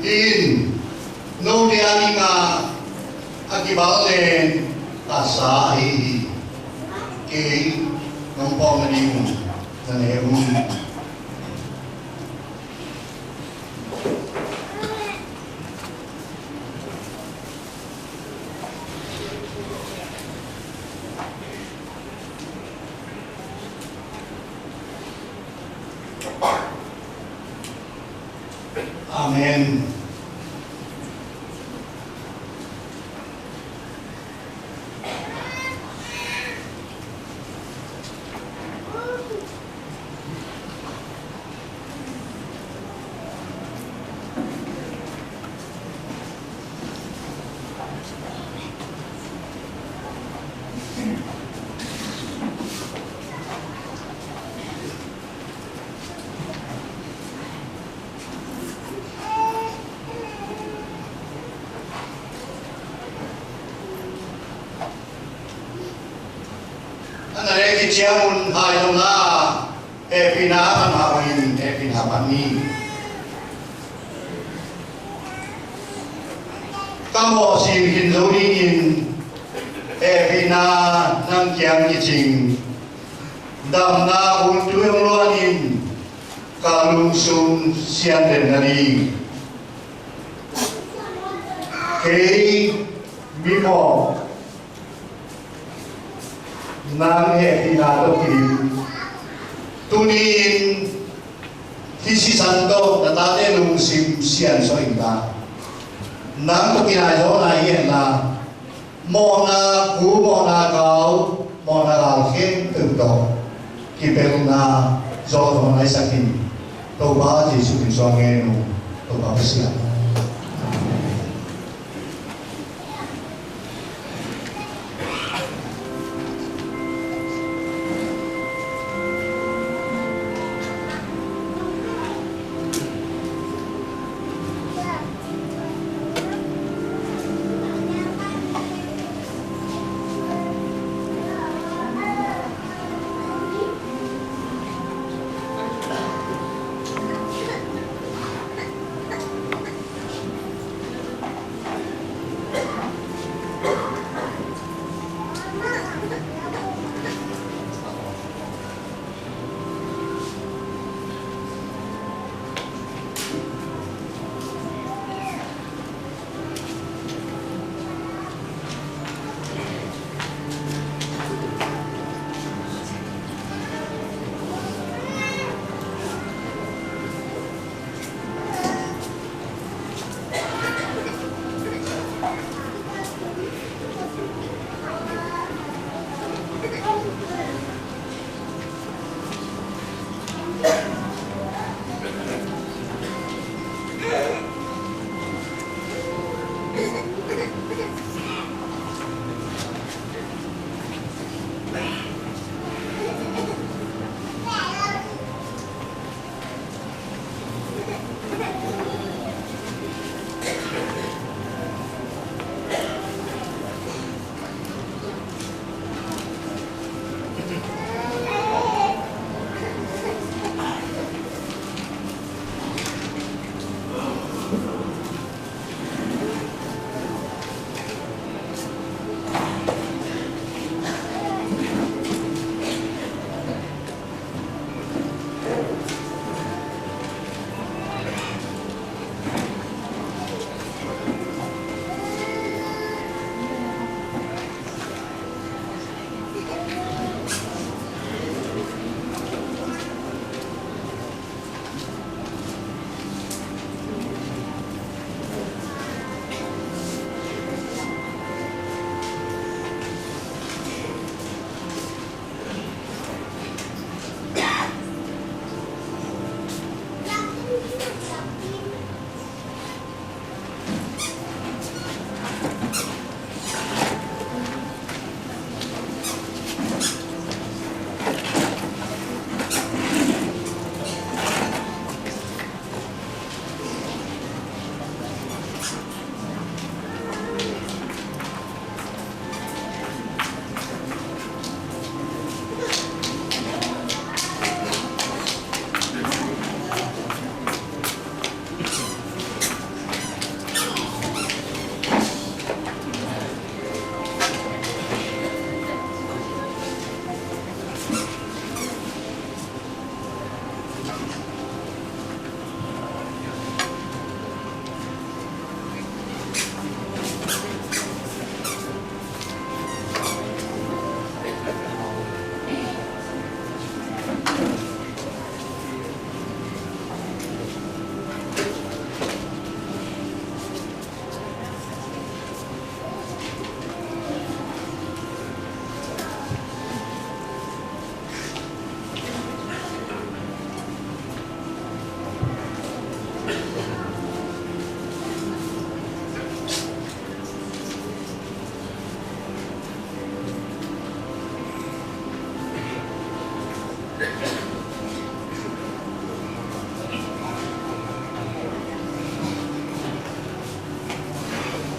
In, note a dingah a kibang len ka sa ahi hi. Kei nong pawng nading un na ne un. Amen. A na leh kiciam un, hai lo na, hehpihna a pan mah bangin hehpihna pan ni. Ka mawh sin khin zo dingin hehpihna nang kiang kicing, damna hun tui hong luanin ka lungsung sian den nading. Kei mimawh nang hehpihna tawh kidim. Tuni-in hih sisan tawh na tate lungsim siansuah in la, nang tawh kinai zaw nai hi hen la, mawhna gu, mawhna gau, mawhna gal khempeuh tawh kipelhna zawh zaw nai sak in. Topa Jesuh min suang ngen uh, Topa Pasian.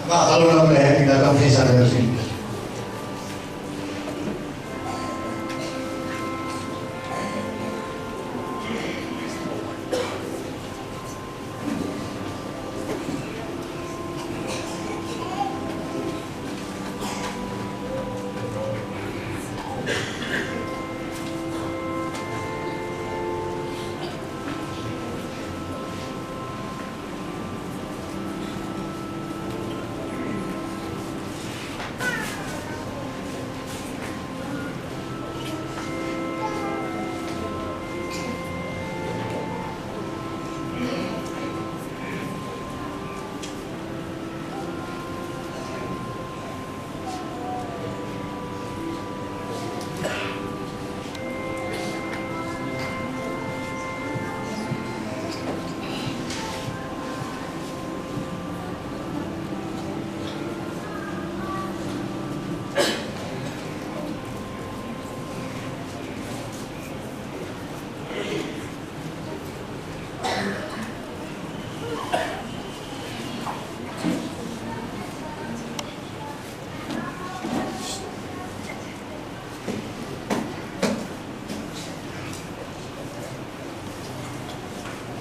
Ngah kha lo na om leh, ina tang theisak lel sin.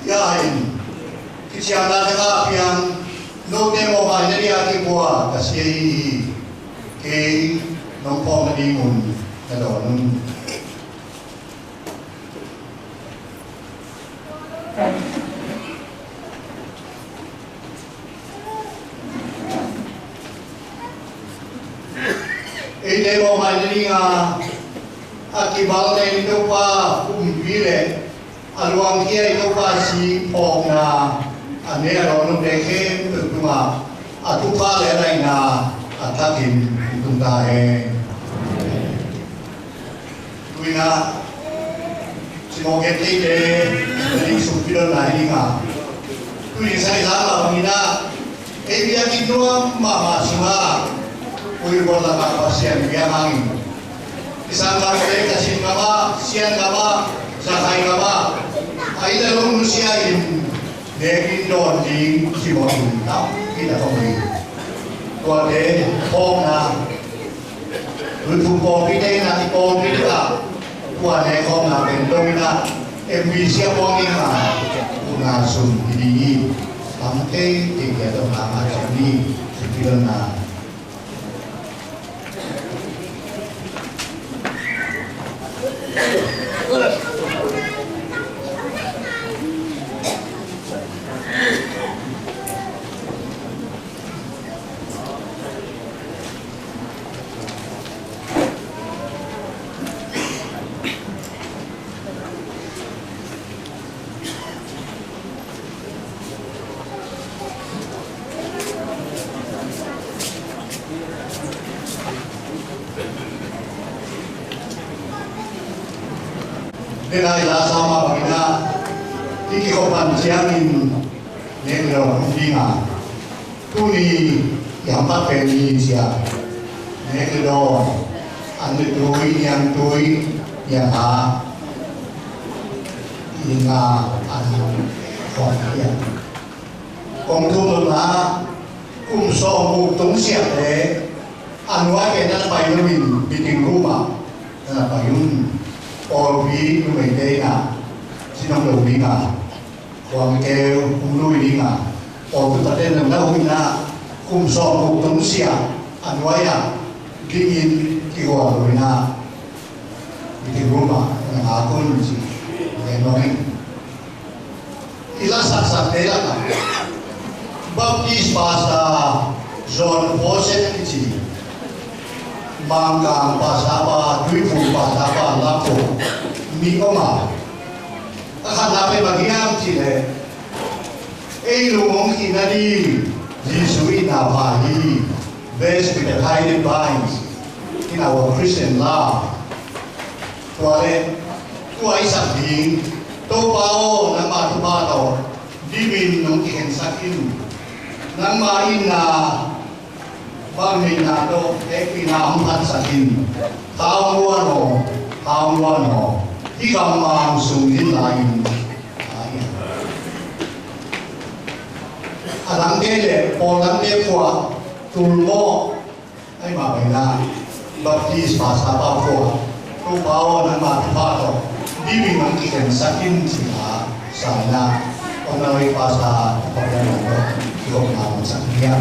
Tua in kiciamna tangah a piang note mawhmaina dingin a kipua ka sia hi. Kei nong phawk nadingun na dawn un. Eite mawhmaina dinga a kibalna in Topa umpi le a luangkhia i Topa si phawkna a ne a dawn nute khempeuh tungah a thupha le a daihna a thakin hong tung ta hen. Tu-in ah Simon Gentheite na ding sung pidonna hi ding a, tu-in Saizang mah bangin ah ei biakinn nuam mahmah sungah Puihuan lakah Pasian biak hangin i sanggamte Kachin gamah, Sian gamah, Zakhai gamah a inn a lo nusia in nek in dawn ding Simon in tampi tak a om hi. Tuate phawkna Tuiphum pawlpite in ah i pawlpi dingah tua ne khawmna pen dong in ah M B C a puang ding a ukna sum hi ding hi. Tam kei kei kia dong a ma ciam ni sum pi dong na. Denai la sama bangina i kikhop pan ciangin nek lo ding a. Tuni i hampat pen ni sia nek lo an le tui niang tui niang ha i nga an khong niang. Kong thum lo na kum sawm uk tung siate a nuai pen na pai lo in meeting room ah na pai un. Pawlpi numeite in ah sinong lo ding a khuang keu hong lui ding a pawlpi paten lo na hong in ah kum sawm uk tung sia a nuai ah dingin kigual lo in ah meeting room ah na ngak un ci. Len lo in i la saksakte lakah Baptist pastor John Fawcett kici, Mangkang pastor pa, Tuiphum pastor pa lam ko mi om a. A khatna pen bang hiam cih leh ei lung hong khihna ding Jesuh itna pha hi. Based with the hiding vines in our Christian love. Tua le tua i sak ding Topa aw, nangmah thupha tawh dimin nong kikhensak in. Nangmah itna bang neihna tawh hehpihna hong phatsak in. Kha hong luan aw, kha hong luan aw. Hih gammang sung zin lai in. A dangte le pawl dangte khua Tul maw, ai mah pai na, Baptist pastor pa khua, Topa aw nangma thupha tawh, bibil nang kikhensak in ci a, sa na, honorary pastor, a pa pai na tawh, kihopna masa hiam.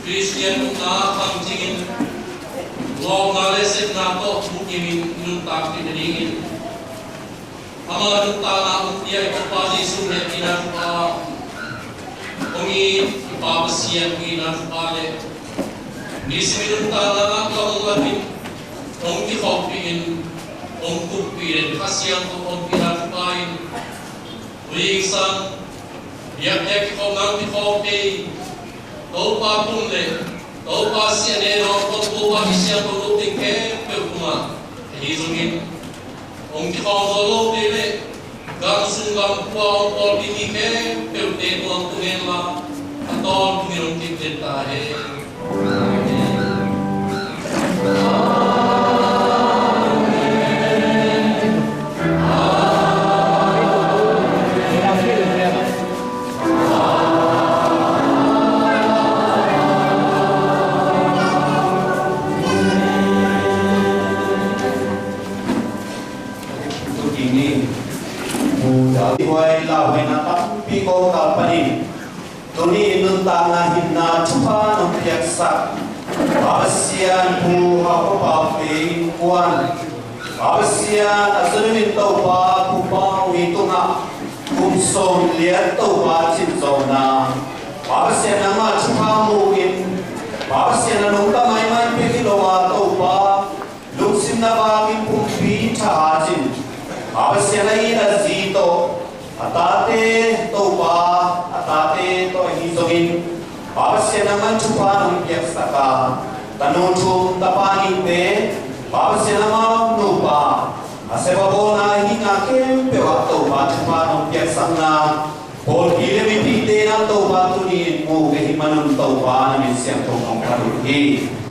Khristian nuntakna khang dingin, lawpna le sepna tawh bukim in nuntak ding nadingin, ama nuntakna hong pia i Topa Jesuh hehpihna thupha, hong it i Pa Pasian hehpihna thupha le nisim i nuntakna ngah kammal in hong kikhopih in, hong kuppih den Kha Siangtho ompihna thupha in, Tuing sang biakpiak kikhopna hong kikhawm kei Topa pum le Topa siahna dawn khawm, Topa kisiangtho lo ding khempeuh tungah, ahi zongin hong kikhawm zo lote le gam sung gam pua hong pawlpi mi khempeuhte tungah tung henla, a tawntungin hong kipten ta hen. Tuni in nuntakna hinna thupha nong piaksak Pa Pasian, Pu Hau Pau Pei Kuan, Pa Pasian a zui in Topa Pu Pau Hui tungah kum sawm lian Topa cin zawhna, Pa Pasian nangmah thupha mu in, Pa Pasian a nungta maimai pek hi lo a Topa, lungsim na vangin pumpi thahat in, Pa Pasian a it a zi tawh, a tate Topa, a tate tawh ahi zongin, Pa Pasian nangmah thupha nong piaksak a, tanu thum tapa nihte, Pa Pasian amau nupa, a sep a bawlna hihna khempeuh ah Topa thupha nong piaksakna, pawlpi le mipite na Topa tuni in mu ka hih manun Topa na min siangtho kong phat uh hi.